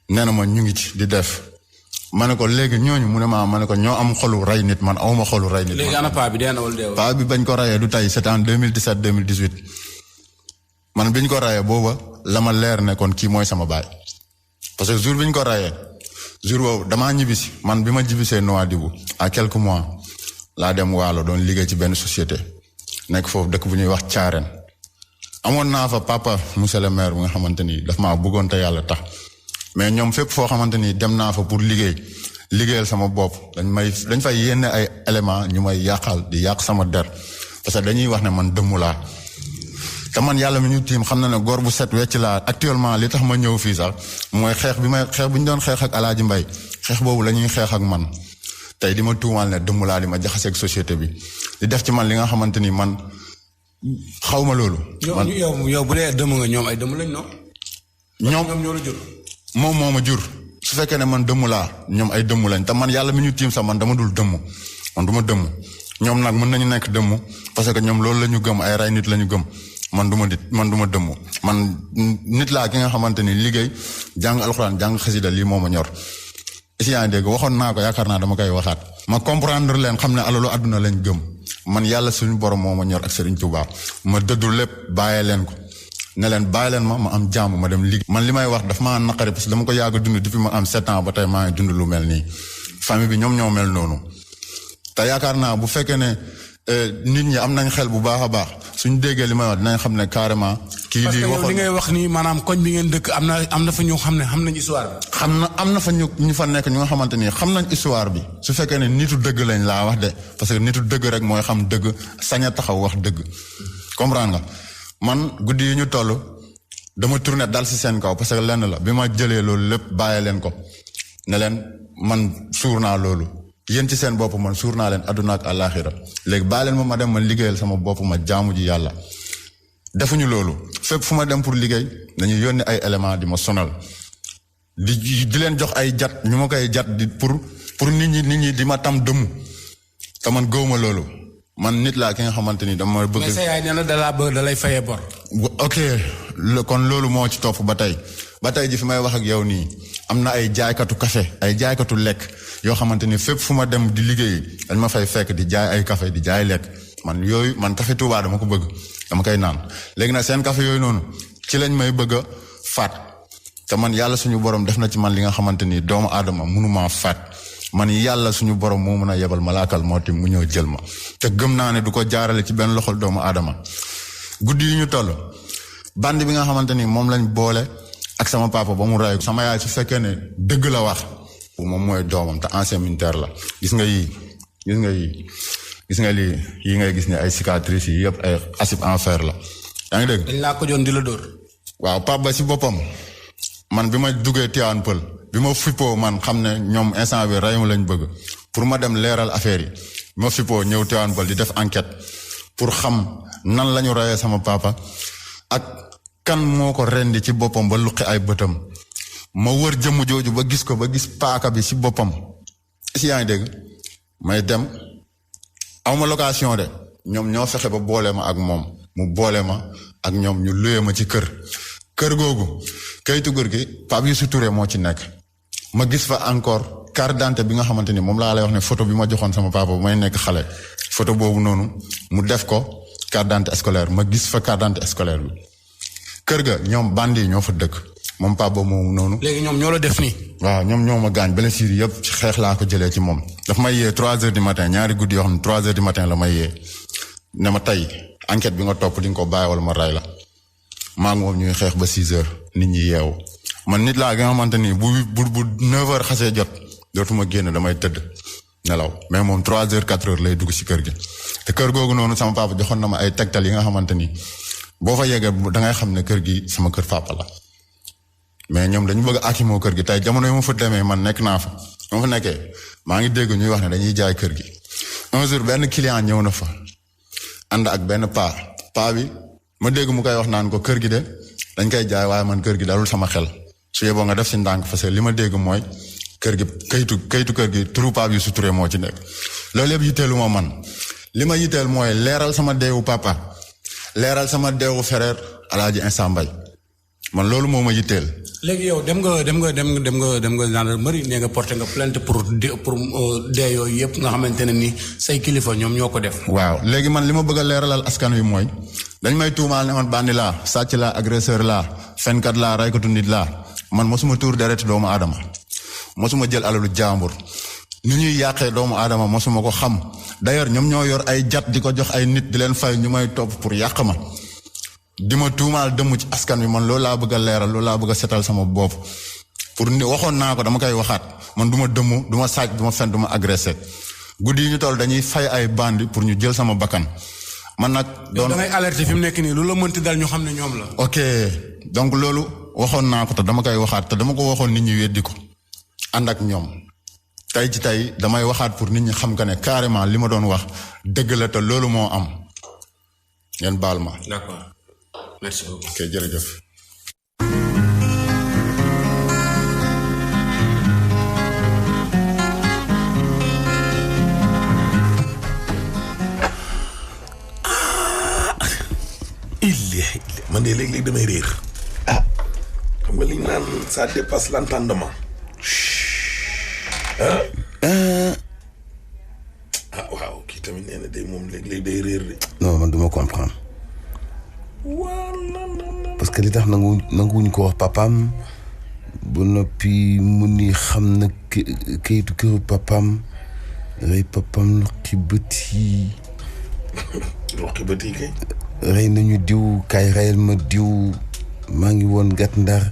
nee na ma ñu ngi ci di def ma ne ko léegi ñooñu mu ne ma ne ko ñoo am xolu rey nit man awma xolu rey nit. léegi ana paa bi dee na wala deewul. paa bi bañ ko reyee du tey c'était en 2017 2018 man biñ ko reyee booba la ma leer ne kon kii mooy sama baay parce que jour biñ ko reyee jour boobu damaa ñibbisi man bi ma ñibbisee Nouadhibou à quelques mois laa dem Waalo doon liggéey ci benn société nekk foofu dëkk bu ñuy wax Thiarène amoon naa fa papa monsieur le maire bu nga xamante ni daf maa bëggoon te yàlla tax. mais ñoom fépp foo xamante ni dem naa fa pour liggéeyal sama bopp dañ fay yenn ay éléments ñu may yàqal di yàq sama der parce que dañuy wax ne man dëmm laa te man yàlla mi ñu tiim xam na ne góor bu set wecc laa actuellement li tax ma ñëw fii sax mooy xeex bi ñu doon xeex ak Alaaji Mbay xeex boobu la ñuy xeex ak man tey di ma tuumaal ne dëmm laa di ma jaxaseeg société bi di def ci man li nga xamante ni man xaw ma loolu. yow bu dee dëmm nga ñoom ay dëmm lañ non. ñoom ñoo la jur. moom moo ma jur su fekkee ne man dëmm laa ñoom ay dëmm lañ te man yàlla mi ñu tiim sax man dama dul dëmm man du ma dëmm ñoom nag mën nañu nekk dëmm parce que ñoom loolu la ñu gëm ay ray nit la ñu gëm man du ma dëmm man nit laa ki nga xamante ni liggéey jàng alxuraan jàng xasida lii moo ma ñor si yaa ngi dégg waxoon naa ko yaakaar naa dama koy waxaat ma comprendre leen xam ne alalu àdduna lañ gëm man yàlla suñu borom moo ma ñor ak Serigne Touba ma dëddu lépp bàyyee leen ko ne leen bàyyi leen ma am jàmm ma dem liggéey man li may wax dafa maa naqari parce que dama ko yàgg a dund depuis ma am 7 ans ba tey maa ngi dund lu mel nii famille bi ñoom ñoo mel noonu te yaakaar naa bu fekkee ne nit ñi am nañ xel bu baax a baax suñ déggee li may wax dinañ xam ne carrément kii parce di que yow waxoon li ngay wax nii maanaam koñ bi ngeen dëkk am na fa ñu xam ne xam nañ histoire bi. am na fa ñu fa nekk ñu nga xamante ni xam nañ histoire bi su fekkee ne nitu dëgg lañ laa wax de parce que nitu dëgg rek mooy xam dëgg sañ a taxaw wax dëgg comprendre nga man guddi yi ñu toll dama tourné dal si seen kaw parce que lenn la bi ma jëlee loolu lépp bàyyee leen ko ne leen man suur naa loolu yéen ci seen bopp man suur naa leen àdduna ak àllaaxira léegi bàyyi leen ma dem ma liggéeyal sama bopp ma jaamu ji yàlla defuñu loolu fépp fu ma dem pour liggéey dañuy yónni ay éléments di ma sonal di leen jox ay jat ñu ma koy jat di pour nit ñi di ma tam dëmm te man gëwuma loolu man nit laa ki nga xamante ni dama bëgg. mais sa yaay nee na da lay fayee bor. ok kon loolu moo ci topp ba tey ji fi may wax ak yow nii am na ay jaaykatu café ay jaaykatu lekk yoo xamante ni fépp fu ma dem di liggéey dañ ma fay fekk di jaay ay café di jaay lekk man café Touba dama ko bëgg dama koy naan léegi nag seen café yooyu noonu ci lañ may bëgg a faat te man yàlla suñu borom def na ci man li nga xamante ni doomu aadama mënumaa faat man yàlla suñu borom moo mën a yebal malaakal moo ti mu ñëw jël ma te gëm naa ne du ko jaarale ci benn loxol doomu aadama guddi yi ñu toll bandi bi nga xamante ni moom lañ boole ak sama papa ba mu ray sama yaay su fekkee ne dëgg la wax moom mooy doomam te ancien militaire la gis nga lii yi ngay gis ne ay cicatrices yi yëpp ay acide en fer la yaa ngi dégg. dañ laa ko joon di la dóor. waaw papa ba si boppam man bi ma duggee Tivaouane Peulh bi ma fippoo man xam ne ñoom instant bi rey ma lañ bëgg pour ma dem leeral affaire yi bi ma fippoo ñëw Tivaouane Peulh di def enquête pour xam nan la ñu reyee sama papa ak kan moo ko rendi ci boppam ba luqi ay bëtam ma wër jëmm jooju ba gis ko ba gis paaka bi ci boppam si yaa ngi dégg may dem awma location de ñoom ñoo fexe ba boole ma ak moom mu boole ma ak ñoom ñu luye ma ci kër googu kayitu kër gi Pape Youssou Touré moo ci nekk ma gis fa encore carte d'identité bi nga xamante ni moom laa lay wax ne photo bi ma joxoon sama papa bu may nekk xale photo boobu noonu mu def ko carte d'identité scolaire ma gis fa carte d'identité scolaire bi kër ga ñoom bandi ñoo fa dëkk moom papa boobu moomu noonu. léegi ñoom ñoo la def nii. waaw ñoom ñoo ma gaañ blessure yëpp ci xeex laa ko jëlee ci moom. daf may yee 3 heures du matin ñaari guddi yoo xam ne 3 heures du matin la may yee ne ma tey enquête bi nga topp di nga ko bàyyi wala ma ray la maa ngi moom ñuy xeex ba 6 heures nit ñi yeewu man nit laa nga xamante ni bu 9 heures xasee jot dootuma génn damay tëdd nelaw mais moom 3 heures 4 heures lay dugg ci kër gi. te kër googu noonu sama papa joxoon na ma ay tegtal yi nga xamante ni boo fa yeggee da ngay xam ne kër gi sama kër papa la. mais ñoom dañu bëgg a akimoo kër gi tey jamono yi ma fa demee man nekk naa fa ma fa nekkee maa ngi dégg ñuy wax ne dañuy jaay kër gi un jour benn client ñëw na fa ànd ak benn paa bi ma dégg mu koy wax naan ko kër gi de dañ koy jaay waaye man kër gi dalul sama xel su yeboo nga def si ndànk parce que li ma dégg mooy kër gi kayitu kër gi turu Pape Youssou Touré moo ci nekk loolu yëpp yitteelu ma man li ma yitteel mooy leeral sama deewu papa leeral sama deewu frère Alaaji Insa Mbaye man loolu moo ma yitteel. léegi yow dem nga gendarmerie nee nga porté nga plainte pour dee yooyu yëpp nga xamante ne ni say kilifa ñoom ñoo ko def. waaw léegi man li ma bëgg a leeralal askan wi mooy dañ may tuumaal ne man bandi laa sàcc laa agresseur laa fenkat laa raykatu nit laa man mosuma tuur deret doomu aadama mosuma jël alalu jaambur ni ñuy yàqee doomu aadama mosuma ko xam d'ailleurs ñoom ñoo yor ay jat di ko jox ay nit di leen fay ñu may topp pour yàq ma. di ma tuumaal dëmm ci askan wi man loolu laa bëgg a leeral loolu laa bëgg a setal sama bopp pour ni waxoon naa ko dama koy waxaat man du ma dëmm du ma sàcc du ma fen du ma agressé guddi yi ñu toll dañuy fay ay bandi pour ñu jël sama bakkan man nag. doon da ngay alerter fi mu nekk nii lu la mënti dal ñu xam ne ñoom la. ok donc loolu waxoon naa ko te dama koy waxaat te dama ko waxoon nit ñi weddi ko ànd ak ñoom tey ci tey damay waxaat pour nit ñi xam que ne carrément li ma doon wax dëgg la te loolu moo am ngeen baal ma. d'accord. merci beaucoup. ok jërëjëf. man de léeg-léeg damay réer. xam nga li ñu naan ça dépasse l'entendement. waaw kii tamit nee na day moom léeg-léeg day réer de. non man duma comprendre. parce que li tax nanguwuñ ko wax papaam ba noppi mu ni xam na kayitu këru papaam rey papaam loqi bët yi. loqi bët yi kay. rey nañu diw kay reyal ma diw maa ngi woon gat ndar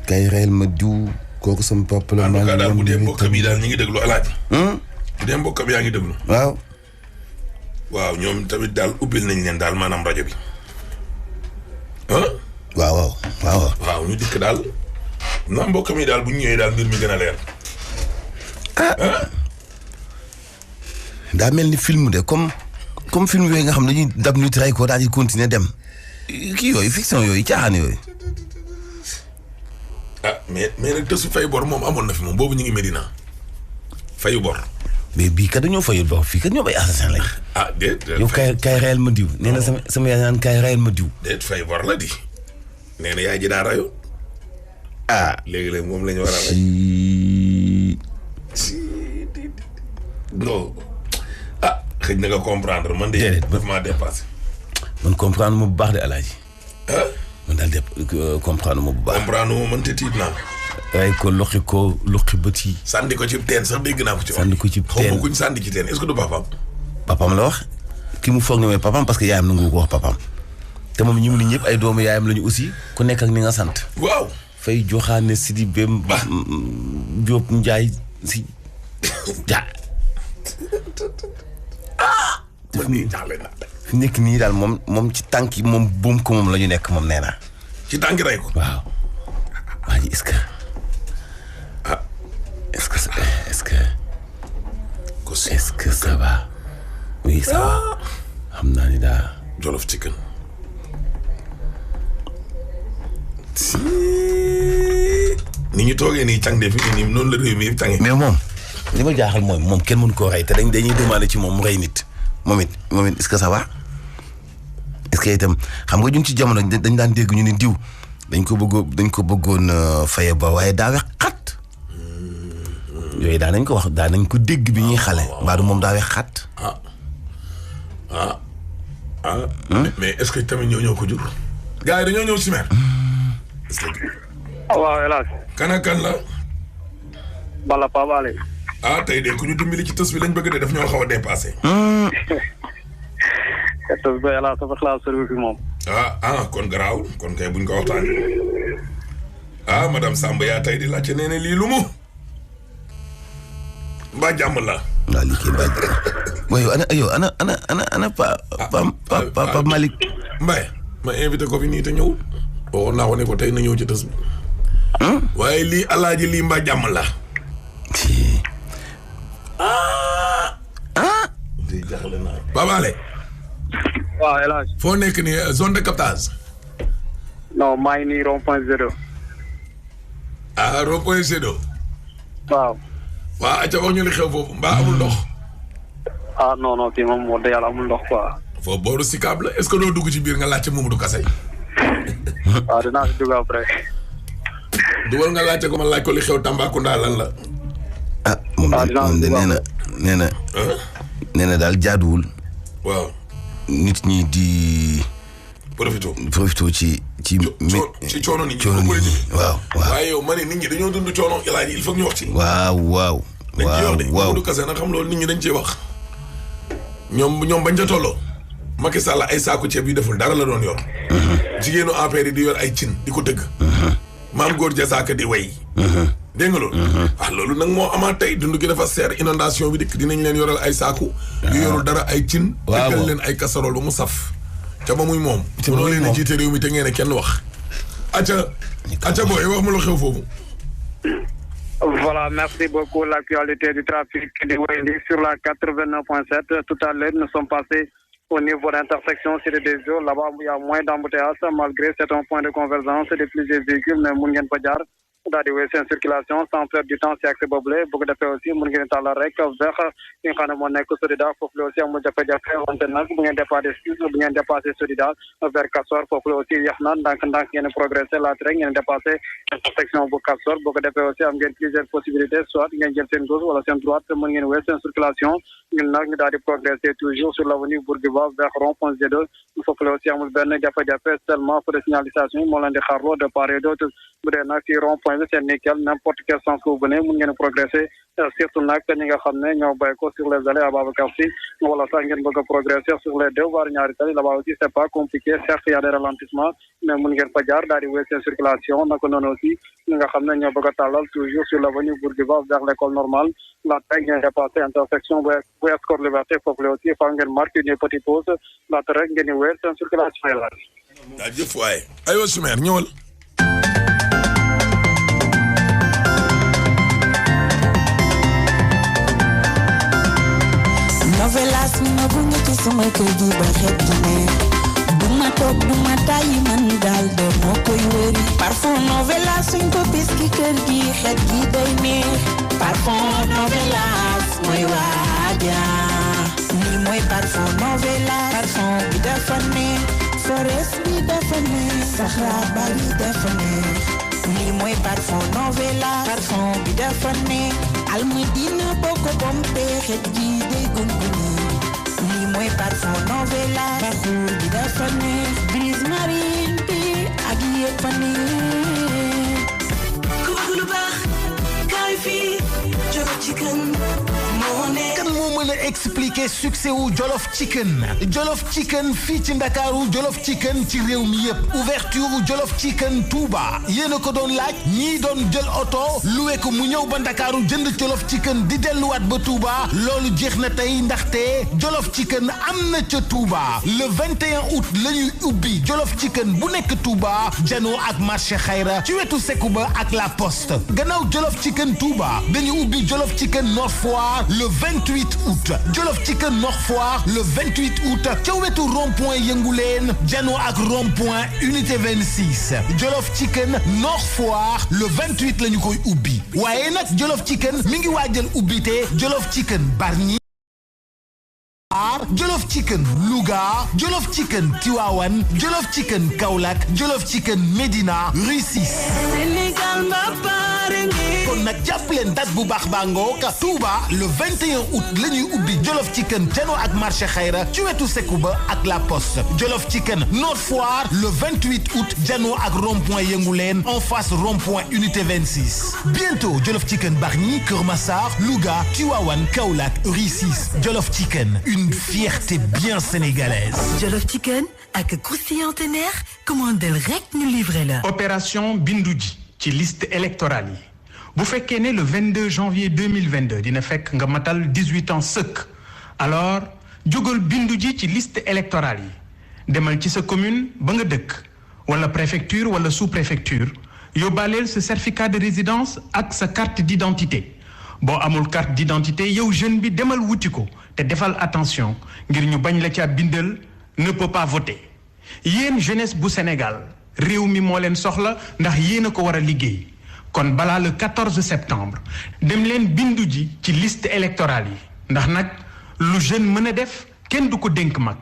kay reyal ma diw kooku sama papa la. maa ngi woon daal bu dee mbokkam yi daal ñu ngi déglu alaaji. bu dee mbokkam yaa ngi déglu. waaw ñoom tamit daal ubbil nañ leen daal maanaam rajo bi. waaw ñu dikk daal na mbokkam yi daal bu ñu ñëwee daal mbir mi gën a leer. daa mel ni film de comme film yooyu nga xam ne dañuy dab ñu tray ko daal di continuer dem kii yooyu fiction yooyu caaxaan yooyu. mais nag tësu fay bor moom amoon na fi moom boobu ñu ngi Medina fayu bor. mais bii kat dañoo fayul bor fii kat ñoom ay assassin lañ. déet yow kay reyal ma diw. nee na sama yaay naan kay reyal ma diw. déet fay bor la di. nee na yaay ji daa rayu. léegi-léegi moom la ñu war a rey. non xëy na nga comprendre man de. déedéet daf maa dépassé. man comprendre ma bu baax de alaaji. man daal de comprendre ma bu baax. comprendre ma man te tiit naa. ray ko loqi bët yi. sànni ko ci teen sax dégg naa ko ci. sànni ko ci teen xaw ma kuñ sànni ci teen est-ce que du papaam. papaam la wax ki mu foog ne mooy papaam parce que yaayam nangu ko wax papaam te moom ñi mu ni ñëpp ay doomu yaayam lañu aussi ku nekk ak ni nga sant. waaw. fay joxaane Sidi Bem ba Diop Ndiaye si ja. fi nekk nii daal moom ci tànk yi moom buum ko moom la ñu nekk moom nee na. ci tànk rey ko. waaw. waa ji est-ce que ça va. oui ça va. xam naa ni daa. Jolof Chicken. ni ñu toogee nii càng de fi nii noonu la réew mi yëpp càngee. mais moom li ma jaaxal mooy moom kenn mënu koo rey te dañuy demander ci moom mu rey nit moom it est-ce que ça va. est-ce que itam xam nga ñu ngi ci jamono dañ daan dégg ñu ni diw dañ ko bëggoon faye ba waaye daa wex xat. yooyu daan nañ ko wax daan nañ ko dégg bi ñuy xale. mbaa du moom daa wex xat. mais est-ce que tamit ñoo ko jur. gars yi dañoo ñëw si mer. est-ce que. waaw El Hadj. kan ak kan la. Balla Pape Alé. tey de ku ñu dimbali ci tës bi lañ bëgg de daf ñoo xaw a dépassé. tës ba El Hadj sama xalaat sori fi moom. kon garaawul kon kay buñ ko waxtaanee. madame Samba yaa tey di laajte nee na lii lu mu. mbaa jàmm la. waaw lii kii mbaa jàmm. waaye ana Pa Malick. Mbaye ma invité ko fi nii te ñëwul. waxoon naa ko ne ko tey na ñëw ci tës bi. waaye lii alaaji lii mbaa jàmm la. lii jaaxle naa. Pape Alé. waaw El Hadj. foo nekk nii zone de captage. non maa ngi nii rond-point zéro. rond-point zéro. waaw. acca wax ñu li xew foofu mbaa amul ndox. non kii moom moo de yàlla amul ndox quoi. foofu booru Sicap la est-ce que doo dugg ci biir nga laajte Mamadou Kassé. dinaa si dugg après. dugal nga laajte ko ma laaj ko li xew Tambacounda lan la. moom de nee na daal jaaduwul. waaw. nit ñi di. profito ci coono nit ñi. waaw. waaye yow ma ne nit ñi dañoo dund coono El Hadj il faut ñu wax ci. waaw. dañ ciy wax de Mamadou Kassé nag xam loolu nit ñi dañ ciy wax. ñoom bañ ca tolloo. Macky Sall ay saaku ceeb yu deful dara la doon yor. jigéenu APR yi di yor ay cin di ko tëgg. maam góor jasaaka di way. dégg nga loolu. loolu nag moo amaat tey dund gi dafa seer inondation bi dikk dinañ leen yoral ay saaku. yu yorul dara ay cin. tëggal leen ay casserole ba mu saf. ca ba muy moom. ca ba muy moom leen a jiite réew mi te ngeen kenn wax. acca booy wax ma lu xew foofu. Voilà, merci beaucoup. L'actualité du trafic de Wendy sur la 89.7. Tout à l'heure, nous sommes passés au niveau d'intersection sur des eaux. Là-bas, il y a moins d'embouteillages malgré c'est un point de convergence de plusieurs véhicules, mais Moungen Padjar. daal di wéy seen circulation sans perdre du temps si accès boobule bu ko defee aussi mën ngeen tàllal rek vers ki nga xam ne moo nekk Sodida foofu la aussi amul jafe-jafe wante nag bu ngeen dépassé Sodida vers Castor foofu la aussi yax na ndànk ngeen progressé laata rek ngeen dépassé intersection bu Castor bu ko defee aussi am ngeen plusieurs possibilités soit ngeen jël seen gauche wala seen droite mën ngeen wéy seen circulation ñun nag ñu daal di progressé toujours sur l'avenue Bourguiba vers rond-point G2 foofu la aussi amul benn jafe-jafe seulement pour de signalisation moo leen di xaarloo de part et d'autre bu dee nag ci rond-point bi c'est nickel n'importe quel sens que vous venez mun ngeen progresser surtout nag ñi nga xam ne ñoo bàyyi ko sur les allées Ababacar Sy wala sax ngeen bëgg a progresser sur les deux voies ñaari tali là-bas aussi c'est pas compliqué certes il y a des ralentissements mais mun ngeen fa jaar daal di wéy seen circulation naka noonu aussi ñi nga xam ne ñoo bëgg a tàllal toujours sur l'avenue Bourguiba vers l'école normale laata ngeen dépassé intersection bu Score Liberté foofu la aussi fa ngeen marqué une petite pause laata rek ngeen di wéy seen circulation yi la. jaajëf waay aywa Soumer ñëwal. novelas ma gunge ci sama kër gi ba xet gi ne duma toog duma tàyyi man daal de moo koy wëri parfum novelas suñ ko bis ki kër gi xet gi day neex parfum novelas mooy waaja lii mooy parfum novelas parfum bi dafa neex forest bi dafa neex saxaar ba bi dafa neex lii mooy parfum novelas parfum bi dafa neex almadina boko bombe xet gi day gunguni lii mooy parfum novelas parfum bi dafa neex brise marine bi ak yëpp a neex ku bëgg lu baax kaay fii Jollof Chicken moo ne kan moo mën a expliquer succès wu Jollof Chicken fii ci Ndakaaru Jollof Chicken ci réew mi yëpp ouverture Jollof Chicken Touba yéen a ko doon laaj ñii doon jël oto luwe ko mu ñëw ba Ndakaaru jënd Jollof Chicken di delluwaat ba Touba loolu jeex na tey ndaxte Jollof Chicken am na ca Touba le 21 août la ñuy ubbi Jollof Chicken bu nekk Touba janoo ak marché Xayra ci wetu Sekuba ak la Poste gannaaw Jollof Chicken Touba dañu ubbi Jollof Chicken Nord Foire le 28 août Jollof Chicken Nord Foire le 28 août ca wetu rond-point Yënguleen janoo ak rond-point unité 26 Jollof Chicken Nord Foire le 28 la ñu koy ubbi waaye nag Jollof Chicken mi ngi waajal ubbite Jollof Chicken Bargny Jollof Chicken Louga Jollof Chicken Tivaouane Jollof Chicken Kaolack Jollof Chicken Médina Rue 6 Sénégal ma pare ngi kon nag jàpp leen date bu baax baa ngoog Touba le 21 août la ñuy ubbi Jollof Chicken janoo ak marché Xayra ci wetu Sekuba ak la Poste Jollof Chicken Nord Foire le 28 août janoo ak rond-point Yënguleen en face rond-point unité 26 bientôt Jollof Chicken Bargny Keur Massar Louga Tivaouane Kaolack Rue 6 Jollof Chicken une fierté bien sénégalaise. Jollof Chicken ak croustillant teneer commandel rek ñu livré la. opération bindu ji ci liste électorale yi bu fekkee ne le 22 janvier 2022 dina fekk nga matal 18 ans sëkk alors jógal bindu ji ci liste électorale yi demal ci sa commune ba nga dëkk wala préfecture wala sous-préfecture yóbbaaleel sa certificat de résidence ak sa carte d'identité boo amul carte d'identité yow jeune bi demal wuti ko te defal attention ngir ñu bañ la ca bindal ne peut pas voter yéen jeunesse bu Sénégal réew mi moo leen soxla ndax yéen a ko war a liggéey kon balaa le 14 septembre dem leen bindu ji ci liste électorale yi ndax nag lu jeune mën a def kenn du ko dénk mag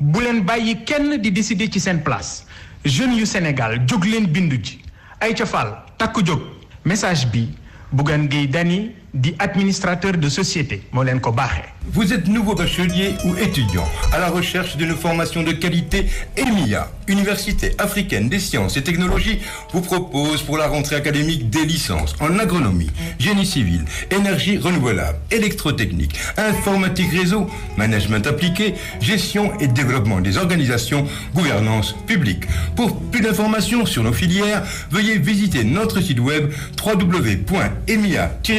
bu leen bàyyi kenn di décider ci seen place jeunes yu Sénégal jóg leen bindu ji ay ca Fall takku jóg message bi Bougane Gueye Dany di administrateur de société moo leen ko baaxee. Vous êtes nouveau bachelier ou étudiant à la recherche d'une formation de qualité. EMIA, Université africaine des sciences et technologies, vous propose pour la rentrée académique des licences en agronomie, génie civil, énergie renouvelable, électrotechnique, informatique réseau, management appliqué, gestion et développement des organisations, gouvernance publique. Pour plus d'informations sur nos filières, veuillez visiter notre site web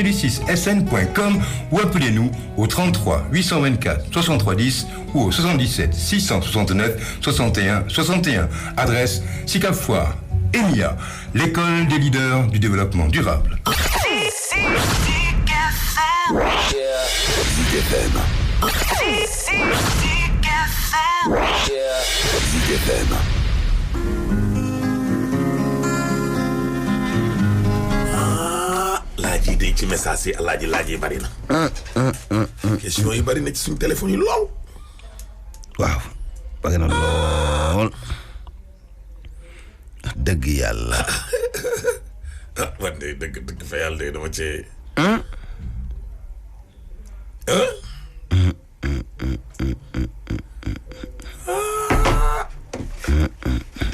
www.emia-sn.com ou appelez-nous au 33 824 63 10 ou au 77 669 61 61. Adresse Sicap Foire. EMIA, l'école des leaders du développement durable. de ci message yi alaaji laaj yi bari na. question yi bari na ci suñu téléphone yi lool. waaw bari na lool. dëgg yàlla. man de dëgg fa yàlla de dama cee.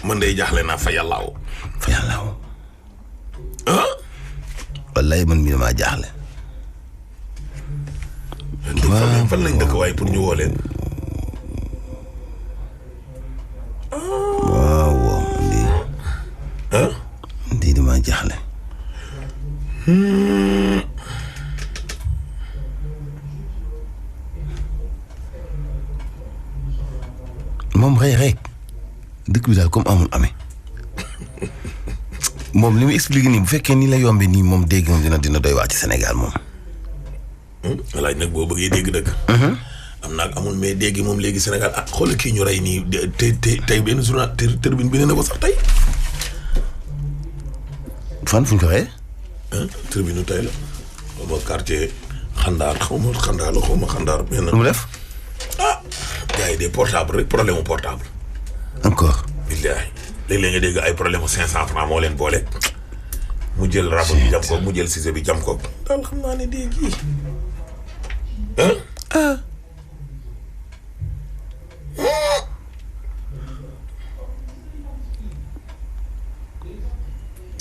man de jaaxle naa fa yàllaaw. fa yàllaaw. wallaay man mii damaa jaaxle. waaw fan lañ dëkk waaye pour ñu woo leen. waaw ndii damaa jaaxle. moom rek dëkk bi daal comme amul amee moom li muy expliqué nii bu fekkee nii la yombee nii moom dégg moom dina doy waa ci Sénégal moom. laaj nag boo bëggee dégg dëgg. am naa amul mais dégg moom léegi Sénégal xoolal kii ñu rey nii tey benn journal Tribune bi ne na ko sax tey. fan fu ñu ko reyee. Tribune tey la. xaw ma quartier xandaar xaw ma xandaar benn. lu mu def. gars yi des portable rek problème mu portable. encore. billahi léeg-léeg nga dégg ay problème mu 500 francs moo leen boole. mu jël rabo bi jam ko mu jël ciseau bi jam ko. daal xam naa ne dégg yi.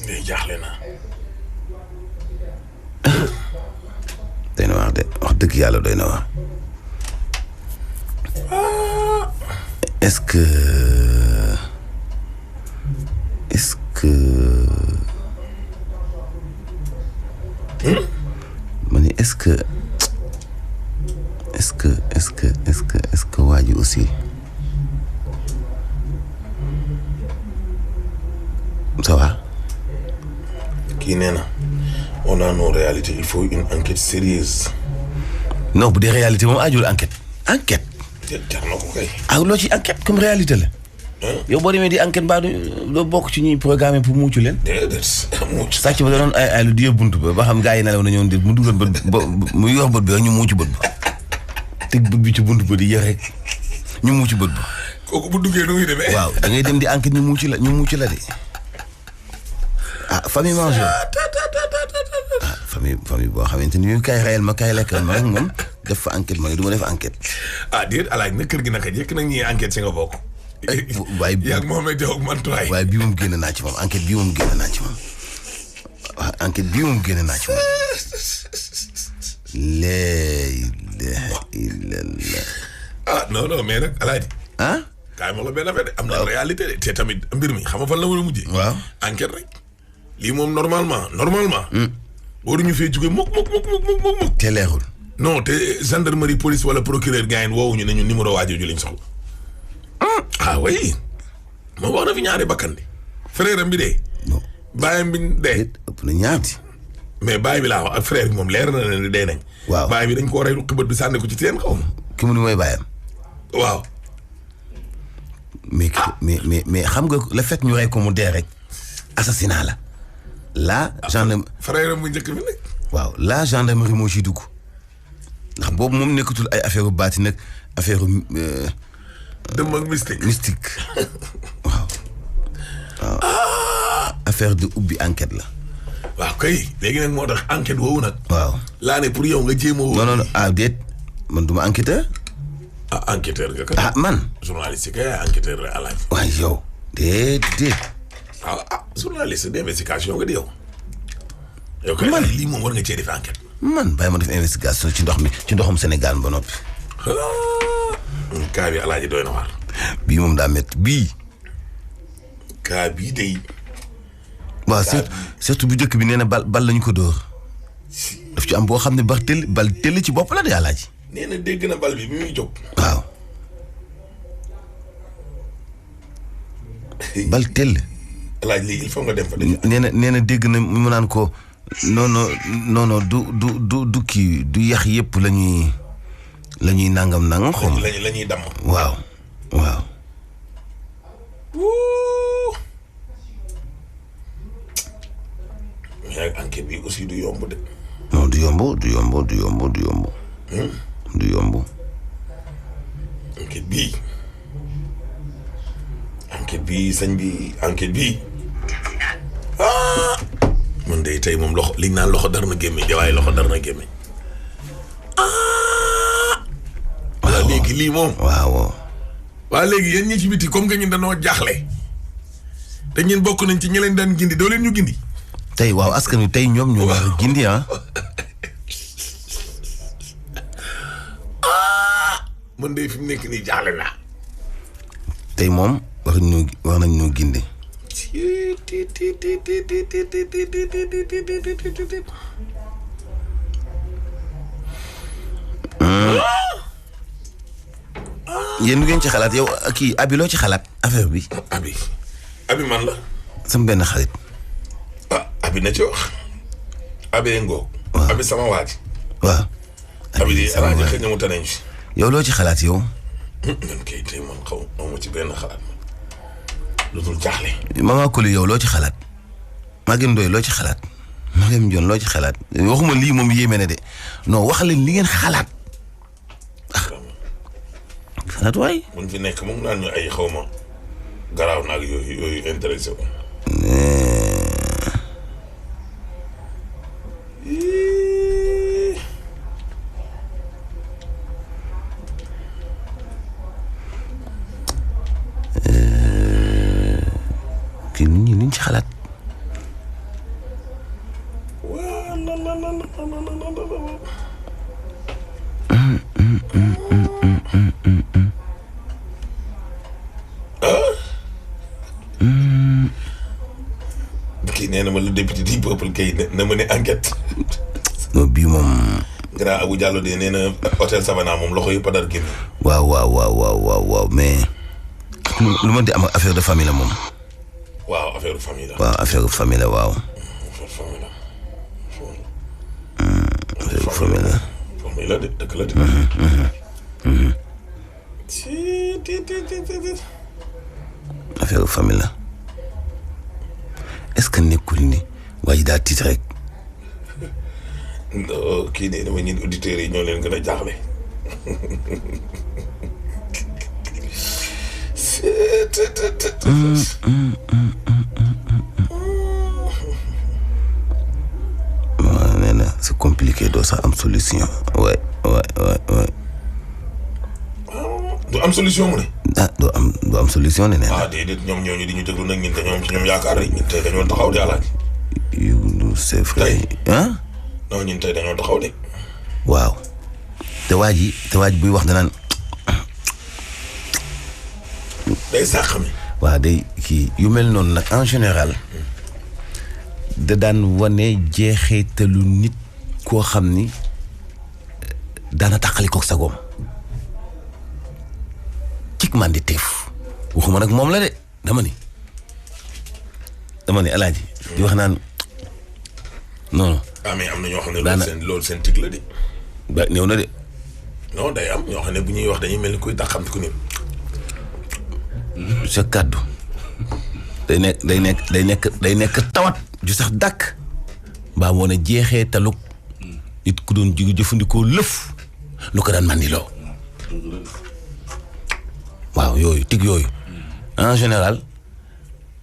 ngay jaaxle naa. doy na wax de wax dëgg yàlla doy na wax. est-ce que ma ni est-ce que waa ji aussi ça va. kii nee na on a nos réalités il faut une enquête sérieuse. non bu dee réalité moom aajul enquête. jar na ko kay. loo ci enquête comme réalité la. yow boo demee di enquête mbaa doo bokk ci ñuy programme pour mucc leen. déedéet mucc. sàcc ba da doon ay lu di buntu ba xam gaa yi nelaw na ñoon di mu dugal bët ba mu yor bët bi rek ñu mucc bët ba teg bët bi ci buntu ba di yër rek ñu mucc bët ba. kooku bu duggee nu muy demee. waaw da ngay dem di enquête ñu mucc la de famille mange famille boo xamante ni kay reyal ma kay lekkal ma rek moom def fa enquête ma ne du ma def enquête. déet alaaj na kër gi naka jekk nag ñi enquête si nga bokk. waaye yaa ngi Mohamed Diaw ak Mantoulaye. waaye bii moom génn naa ci moom enquête bii moom génn naa ci moom waaw enquête bii moom génn naa ci moom. non mais nag alaaji. kaay ma la benn affaire de am na réalité de te tamit mbir mi xam nga fan la war a mujjee. waaw enquête rek. lii moom normalement. waruñu fee jóge mukk. te leerul. non te gendarmerie police wala procureur gars yi woowuñu ne ñu numéro waajooju lañ soxla. oui. moom wax na fi ñaari bakkan di. frère am bi dee. non baayam bi dee. ëpp na ñaati. mais baay bi laa wax ak frère bi moom leer na ne dee nañ. waaw baay bi dañ koo rey xibat bi sànni ko ci teen xaw ma. ki mu ni mooy baayam. waaw. mais xam nga le fait ñu rey ko mu dee rek assassinat la. frère mu njëkk bi nag. waaw la gendarmerie moo ciy dugg ndax boobu moom nekkatul ay affaire baati nag affaire dëmm ak mystique. waaw affaire de ubbi enquête la. waaw kay léegi nag moo tax enquête woowu nag. waaw laa ne pour yow nga jéem a woo. non déet man duma enquêteur. enquêteur nga kay. man. journaliste kay enquêteur la alaaj. waaw yow déet. journaliste d'investigation nga di yow. yow kay lii moom war nga cee def enquête. man bàyyi ma def investigation ci ndoxum Sénégal ba noppi. kaa bi alaaji doy na waar. bii moom daa métti bii. kaa bii day. waaw surtout bu njëkk bi nee na bal lañu ko dóor. daf ci am boo xam ne bal tell ci bopp la de alaaji. nee na dégg na bal bi muy jóg. waaw. bal tell. alaaji lii il faut nga dem fa. nee na dégg na mu naan ko non du kii du yax yëpp la ñuy nangam xaw ma. la ñuy damm. waaw. mais enquête bi aussi du yomb de. non du yomb. enquête bii sëñ bi enquête bii man de tey moom loxo liñ naan loxo dar na gémmiñ waaye loxo dar na gémmiñ waaw léegi lii moom waaw léegi yéen ñi ci biti comme que ñun dañoo jaaxle te ñun bokk nañ ci ñi leen daan gindi doo leen ñu gindi tey waaw askan wi tey ñoom ñoo war a gindi man de fi mu nekk nii jaaxle naa tey moom war nañ ñoo gindi yéen du ngeen ci xalaat yow kii abi loo ci xalaat affaire bi. abi man la. sama benn xarit. abi na ci wax. abi ngoo. waaw abi sama waaj. waaw. abi di alaaji xëy na mu tane ci. yow loo ci xalaat yow. man kay tey man xaw ma ci benn xalaat lu dul jaaxle. Mama Koli yow loo ci xalaat. Maguette Ndoye loo ci xalaat. Mariam Dione loo ci xalaat waxuma lii moom yéeme na de non wax leen li ngeen xalaat. xalaat waay. buñ fi nekk moom naan ñu ay xaw ma garaaw naag yooyu intéressé ko. kii nit ñi liñ ci xalaat. kii nee na ma le député du peuple kay na ma ne enquête. non bii moom. grand Abou Diallo de nee na hôtel Savana moom loxo yëpp a dar génn. waaw mais lu ma di am affaire de famille la moom. waaw affaire famille la. waaw affaire famille la waaw. affaire famille la. famille la de dëkk la de. affaire famille la est-ce que nekkul ni waa ji daa tiit rek. kii de dama ñun auditeurs yi ñoo leen gën a jaaxle. waaw nee na c'est compliqué doo sax am solution. waay. du am solution mu ne. doo am solution ne. déedéet ñoom ñooñu di ñu déglu nag ñun te ñoom ci ñoom yaakaar rek ñun tey dañoo taxaw de alaaj. c'est vrai. non ñun tey dañoo taxaw de. waaw te waa ji buy wax danaan. day sàq mi. waaw day kii yu mel noonu nag en général da daan wane jeexeetalu nit koo xam ni daana tàqali koog sagoom cig man di teef waxuma nag moom la de dama ni alaaji di wax naan non. mais am na ñoo xam ne loolu seen tig la de. ba néew na de. non day am ñoo xam ne bu ñuy wax dañuy mel ni kuy taxamti ku ni. sa kàddu day nekk tawat ju sax dàkk mbaa moo ne jeexee taluk nit ku doon jóge jëfandikoo lëf lu ko daan mandiloo waaw yooyu tig yooyu en général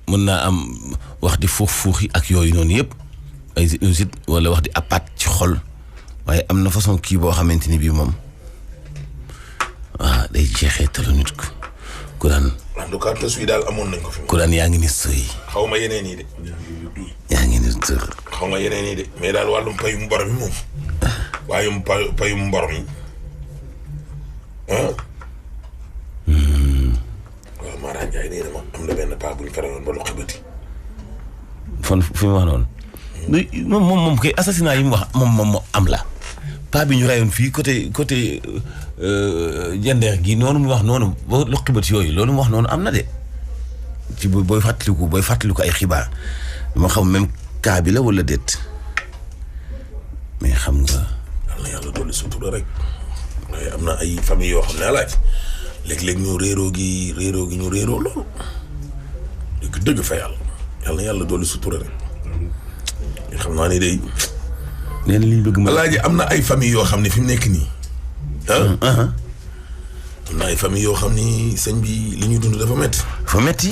mën naa am wax di fuux yi ak yooyu noonu yëpp ay sinusite wala wax di apat ci xol waaye am na façon kii boo xamante ni bii moom waaw day jeexee talu nit ku daan. en tout cas tos wi daal amoon nañ ko fi. ku daan yaa ngi ni sëy. xaw ma yeneen yi de. yaa ngi ni tër. xaw ma yeneen yi de mais daal wàllum payum mbor mi moom. waayum payum mbor mi. waaw Mara Ndiaye nee na ma am na benn paa bu ñu ferewoon ba loxo bëti. fan fi mu wax noonu. moom kay assassinat yi mu wax moom am la. paa bi ñu rayoon fii côté jendeer gi noonu mu wax noonu ba loqi bët yooyu loolu mu wax noonu am na de ci booy fàttaliku ay xibaar dama xam même cas bi la wala déet mais xam nga. yàlla dolli sutura rek waaye am na ay famille yoo xam ne alaaj léeg-léeg ñu réeroo gi ñu réeroo loolu dëgg fa yàlla dolli sutura rek xam naa ni day. nee na li ñu bëgg ma. Alaaji am na ay famille yoo xam ne fi mu nekk nii. am na ay famille yoo xam ni sëñ bi li ñuy dund dafa métti. dafa métti.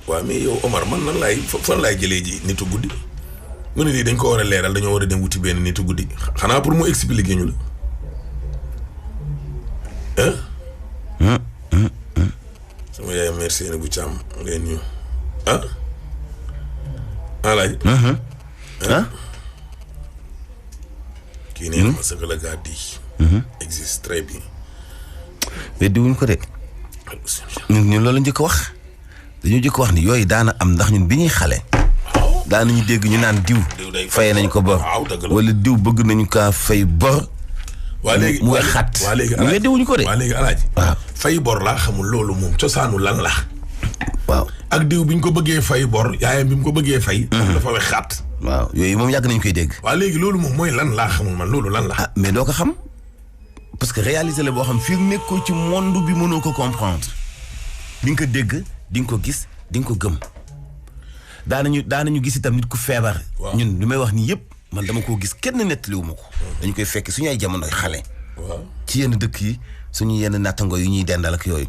waaw mais yow Omar man nan laay fan laay jëlee ji nitu guddi mu ne lii dañ ko war a leeral dañoo war a dem wuti benn nitu guddi xanaa pour mu expliquer ñu la. sama yaay merci na bu Thiam ngeen ñu Alaaji. kii nee na ma ce que le gars dit. existe très bien. weddi wuñ ko de. ñun loolu njëkk wax dañu njëkk wax ni yooyu daana am ndax ñun bi ñuy xale. daanañu dégg ñu naan diw. fay nañ ko bor. wala diw bëgg nañu kaa fay bor. waa léegi mu xat. waa léegi ñu weddi wuñ ko de. waa léegi Alaaji. waaw fay bor laa xamul loolu moom cosaanu lan la. waaw ak diw bi ñu ko bëggee fay bor yaayam bi mu ko bëggee fay. dafa wex xat. waaw yooyu moom yàgg nañu koy dégg. waa léegi loolu moom mooy lan laa xamul man loolu lan la. ah mais doo ko xam parce que réaliser la boo xam fii nekkoo ci monde bi mënoo ko comprendre di nga ko dégg di nga ko gis di nga ko gëm daanañu gis itam nit ku feebar. ñun li may wax nii yëpp man dama koo gis kenn nettaliwu ma ko. dañu koy fekk suñu ay jamonoy xale. ci yenn dëkk yi suñu yenn nattango yu ñuy dendal ak yooyu.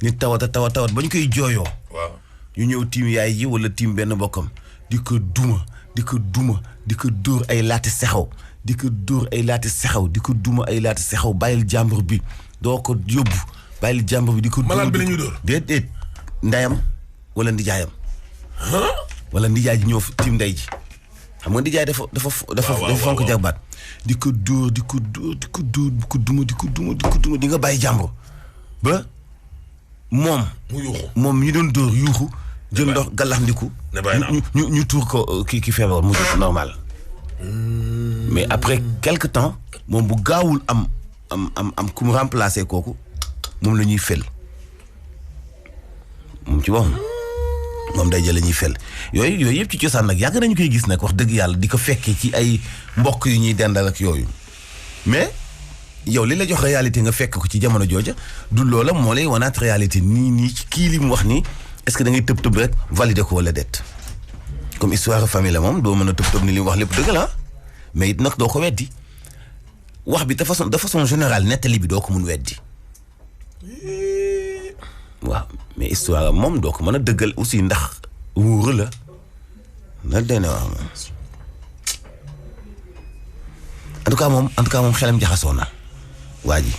nit tawat ba ñu koy jooyoo. ñu ñëw tiim yaay yi wala tiim benn bokkam di ko duma di ko dóor ay laati sexaw di ko dóor ay laati sexaw di ko duma ay laati sexaw bàyyil jàmbur bi doo ko yóbbu bàyyil jàmbur bi di ko. malade bi la ñuy dóor déet ndeyam wala ndijaayam. wala ndijaay ji ñëw tiim ndey ji xam nga ndijaay dafa fonk jarbaat di ko dóor di ko duma di nga bàyyi jàmbur ba moom ñu doon dóor yuuxu jël ndox gàllaxndiku ñu tuur ko ki feebar mu normal mais après quelque temps moom bu gaawul am ku mu remplacer kooku moom la ñuy fel moom ci waxam moom day jël la ñuy fel yooyu yëpp ci cosaan nag yàgg nañu koy gis nag wax dëgg yàlla di ko fekkee ci ay mbokk yu ñuy dendal ak yooyu mais yow li la jox réalité nga fekk ko ci jamono jooja du loola moo lay wanaat réalité nii ci kii li mu wax nii est-ce que da ngay tëb rek valider ko wala déet comme histoire famille la moom doo mën a tëb ni li mu wax lépp dëgg la mais it nag doo ko weddi wax bi de façon générale nettali bi doo ko mun weddi waaw mais histoire moom doo ko mën a dëggal aussi ndax wuuru la nag day ne waaw moom en tout cas moom xelam jaxasoo na waa ji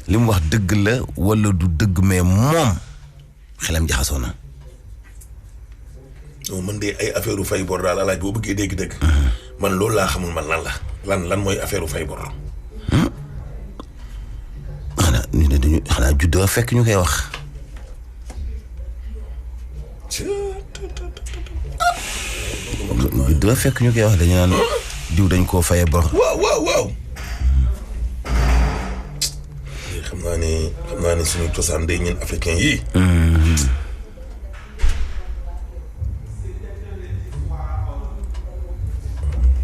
li mu wax dëgg la wala du dëgg mais moom xelam jaxasoo na. non man de ay affaire fay bor daal Alaaji boo bëggee dégg-dégg. man loolu laa xamul man lan mooy affaire fay bor. xanaa juddoo fekk ñu koy wax. juddoo fekk ñu koy wax dañu naan diw dañ koo fayee bor. waaw. xam naa ne suñu cosaan day ñun africain yii.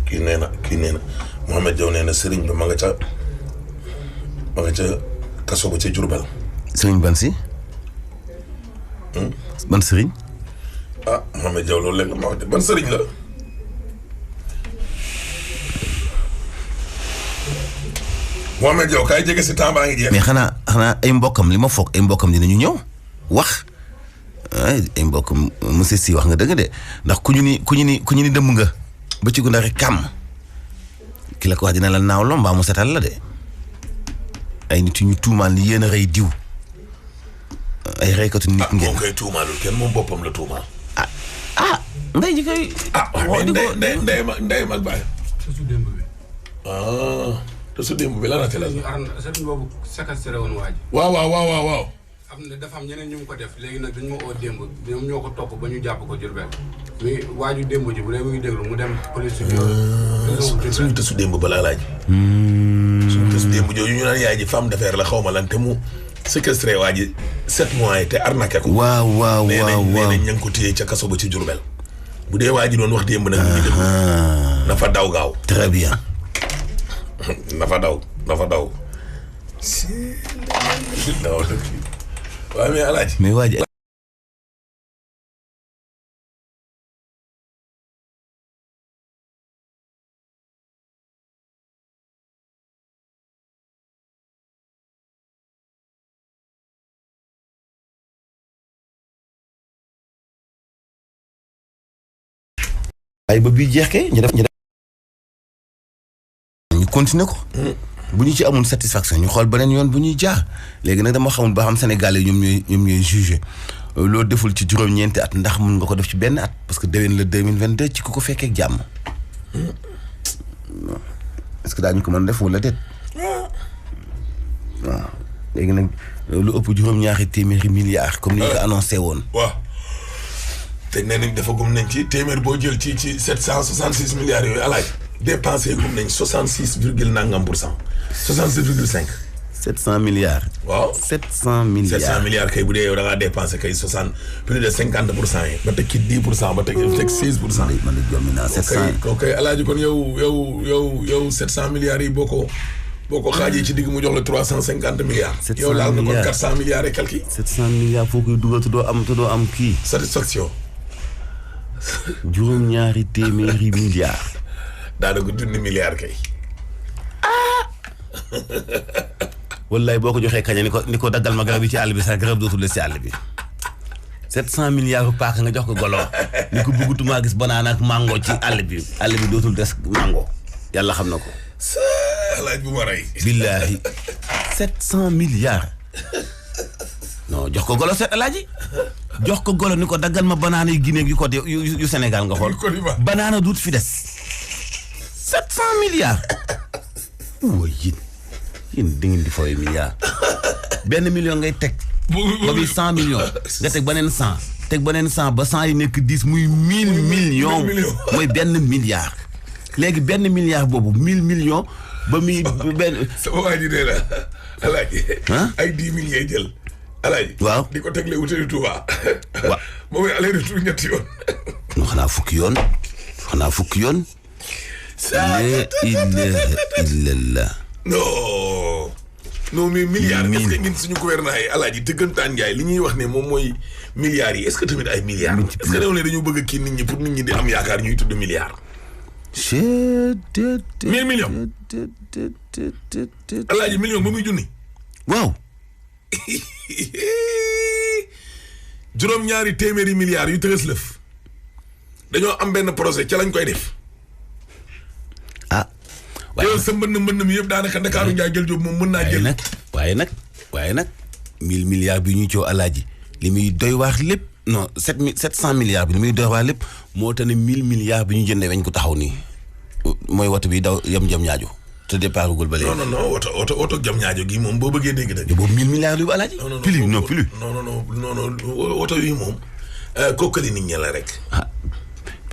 kii nee na Mohamed Diaw nee na sëriñ ba ma nga ca kaso ba ca Jurbel. sëriñ ban si. ban sëriñ. Mohamed Diaw loolu léegi ma wax de ban sëriñ la. Mohamed Diaw kaay jege si temps baa ngi jeex. mais xanaa ay mbokkam li ma foog ay mbokkam dinañu ñëw wax ay mbokkam monsieur Sy wax nga dëgg de ndax ku ñu ni dëmm nga ba ci gunda rek kàmm ki la ko wax dina la naaw lo mbaa mu setal la de ay nit yu ñu tuumaal ni yéen a rey diw ay reykatu nit ngeen. moom koy tuumaalul kenn moom boppam la tuumaal. ndey ji koy. ndey mag baay. te su démb bi la na teel a. sëñ boobu séquestré woon waa ji. waaw. am na dafa am ñeneen ñu mu ko def léegi nag dañu ma oo démb ñoom ñoo ko topp ba ñu jàpp ko Jurbel mais waaju démb ji bu dee mu ngi déglu mu dem police bi. suñu tësu démb balaa laaj. suñu tësu démb jooju ñu naan yaay ji femme d'affaires la xaw ma lan te mu séquestré waa ji 7 mois yi te arnaqué ko. waaw. nee nañ ña ngi ko téye ca kaso ba ci Jurbel bu dee waa ji doon wax démb nag ñu ngi déglu. na fa daw gaaw. très bien. dafa daw. waaw mais Alaaji. mais waa ji ay ba bii jeex kay ñu continuer ko. bu ñu ci amul satisfaction ñu xool beneen yoon bu ñuy jaar léegi nag dama xamul ba xam Sénégalais yi ñoom ñooy jugé loolu deful ci juróom-ñeenti at ndax mun nga ko def ci benn at parce que déwén la 2022 ci ku ko fekkee ak jàmm. est-ce que daañu ko mën def wala déet. waaw léegi nag lu ëpp juróom-ñaari téeméeri milliards comme ni ñu ko annoncé woon. waaw te nee nañ dafa gum nañ ci téeméer boo jël ci 766 milliards yooyu alaaj dépensé gum nañ 66 virgule nangam %. 66,5. 700 milliards. waaw 700 milliards 700 milliards kay bu dee yow da ngaa dépensé kay plus de 50% yi. ba teg ci 10% ba teg 16%. man de jommi naa 700. kooku alaaji kon yow 700 milliards yi boo ko xaajee ci digg mu jox la 350 milliards. 700 yow laal nga kon 400 milliards et quelques. 700 milliards foo koy dugal te doo am kii. satisfaction. juróom-ñaari téeméeri milliards. daanaka junni milliards kay. wallaay boo ko joxee kaña ni ko daggal ma garab yi ci àll bi sax garab dootul des ci àll bi 700 milliards bu paaka nga jox ko golo ni ko bëggutuma gis banaan ak mango ci àll bi dootul des mango yàlla xam na ko. alaaj bu ma rey. billaahi 700 milliards non jox ko golo alaaji jox ko golo ni ko daggal ma banaana yu Guinée yu côté yu Sénégal nga xool banaana duut fi des 700 milliards. waaw yéen da ngeen di fooy milliard benn million ngay teg ba bi 100 millions nga teg beneen 100 teg beneen 100 ba 100 yi nekk 10 muy 1000 millions mooy benn milliard léegi benn milliard boobu 1000 millions ba muy benn sama waa ji nee na alaaji ay 10 000 ngay jël alaaji waaw di ko tegle wutali Touba waaw moom aller retour ñetti yoon non xanaa fukki yoon la ilaha illallah non mais milliards est-ce que ñun suñu gouvernement yi alaaji dëggantaan njaay li ñuy wax ne moom mooy milliards yi est-ce que tamit ay milliards est-ce que dañoo ne dañoo bëgg kii nit ñi pour nit ñi di am yaakaar ñuy tudd milliards 1000 millions alaaji million ba muy junni waaw juróom-ñaari téeméeri milliards yu tëgës lëf dañoo am benn projet ca lañ koy def yow sa mbënn mi yëpp daanaka Ndakaaru Njaay jël jóob moom mën naa jël waaye nag 1000 milliards bi ñuy coow alaaji li muy doy waar lépp non 700 milliards bi li muy doy waar lépp moo tax ne 1000 milliards bi ñu jëndee weñ ko taxaw nii mooy woto bi daw jam ñaajo te départ gul ba léegi non woto jam ñaajo gi moom boo bëggee dégg dëgg boobu 1000 milliards yu alaaji plus non woto yi moom kokkali nit ñi la rek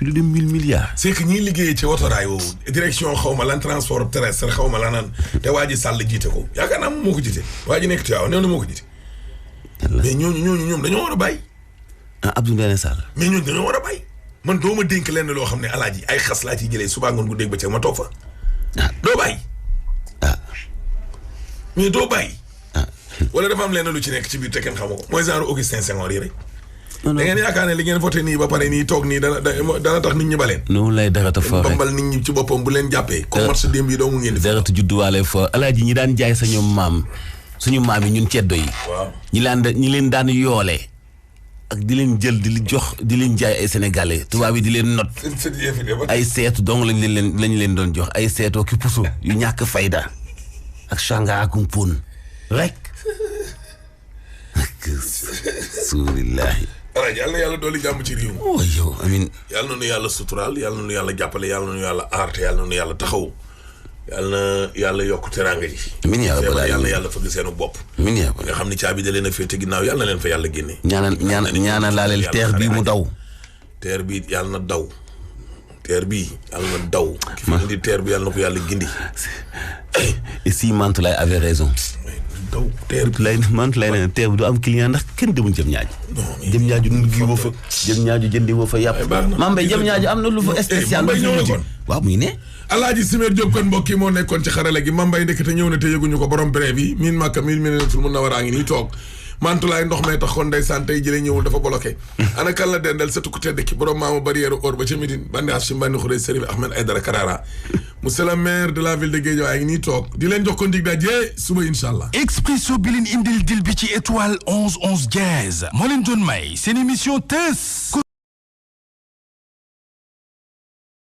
plus de 1000 milliards. c'est que ñiy liggéeyee ci wotoraay woowu direction xaw ma lan transport terrestre xaw ma lan naan te waa ji Sall jiite ko yaakaar naa moom moo ko jiite waa ji nekk Tivaouane nee na moo ko jiite. mais ñoom dañoo war a bàyyi. Abdou Ndéné Sall. mais ñooñu dañoo war a bàyyi. man doo ma dénk lenn loo xam ne alaaji ay xas laa ciy jëlee suba ngoon gu dégg ba ca ma toog fa. doo bàyyi. mais doo bàyyi. wala dafa am lenn lu ci nekk ci biir te kenn xamu ko mooy genre Augustin Senghor yi rek. da ngeen yaakaar ne li ngeen voté nii ba pare nii toog nii dana tax nit ñi baleen. noonu lay darata foo rek bambal nit ñi ci boppam bu leen jàppee. comme match démb yi doomu ngeen di. darata judduwaale foo alaaji ñi daan jaay suñu maam yi ñun ceddo yi. waaw ñi leen daan yoole ak di leen jël di leen jaay ay sénégalais tubaab yi di leen not. ay seetu dong lañ leen doon jox ay seetoo ki puso yu ñàkk fayda ak shanga akum pon rek. suurillahi. yàlla na yàlla dooli jàmm ci réew mi. oh yow amiin. yàlla na nu yàlla suturaal yàlla na nu yàlla jàppale yàlla na nu yàlla aarte yàlla na nu yàlla taxaw yàlla na yàlla yokk teraanga ji. amiin yaa rabbal aalamiin yàlla yàlla fëgg seenu bopp. amiin yaa rabbal nga xam ne caabi da leen a féete ginnaaw yàlla na leen fa yàlla génne. ñaana laaleel teer bii mu daw. teer bi yàlla na daw. teer bi yàlla na daw. ki fi indi teer bi yàlla na ko yàlla gindi. et si Mantoulaye avait raison. daw teer Mantoulaye nee na teer bi du am client ndax kenn demul jëm ñaaju. jëm ñaaju nu ngi woo fa jëm ñaaju jëndi woo fa yàpp. Mame Mbaye jëm ñaaju am na lu fa spécial. waaw muy ne. Alaaji Simeer Diop kon mbokk yi moo nekkoon ci xarale gi Mame Mbaye ndekete ñëw na te yëguñu ko borom brève yi miin Makka miin Madinatul Munawwara ngi nii toog Mantoulaye ndox may tax kon ndeysaan tey jëlee ñëwul dafa bloqué ana kan la dendal sa tukku tedd ki borom maama barrière or ba ca Médine bandi Hachim bandi Khourey Serif Ahmed Aïdara Karara monsieur le maire de la ville de Guédiawaye ngi nii toog di leen jox ko ndig daje suba incha allah. Expresso bi leen indil dil bi ci étoile 11 11 15 moo leen doon may seen émission Teuss.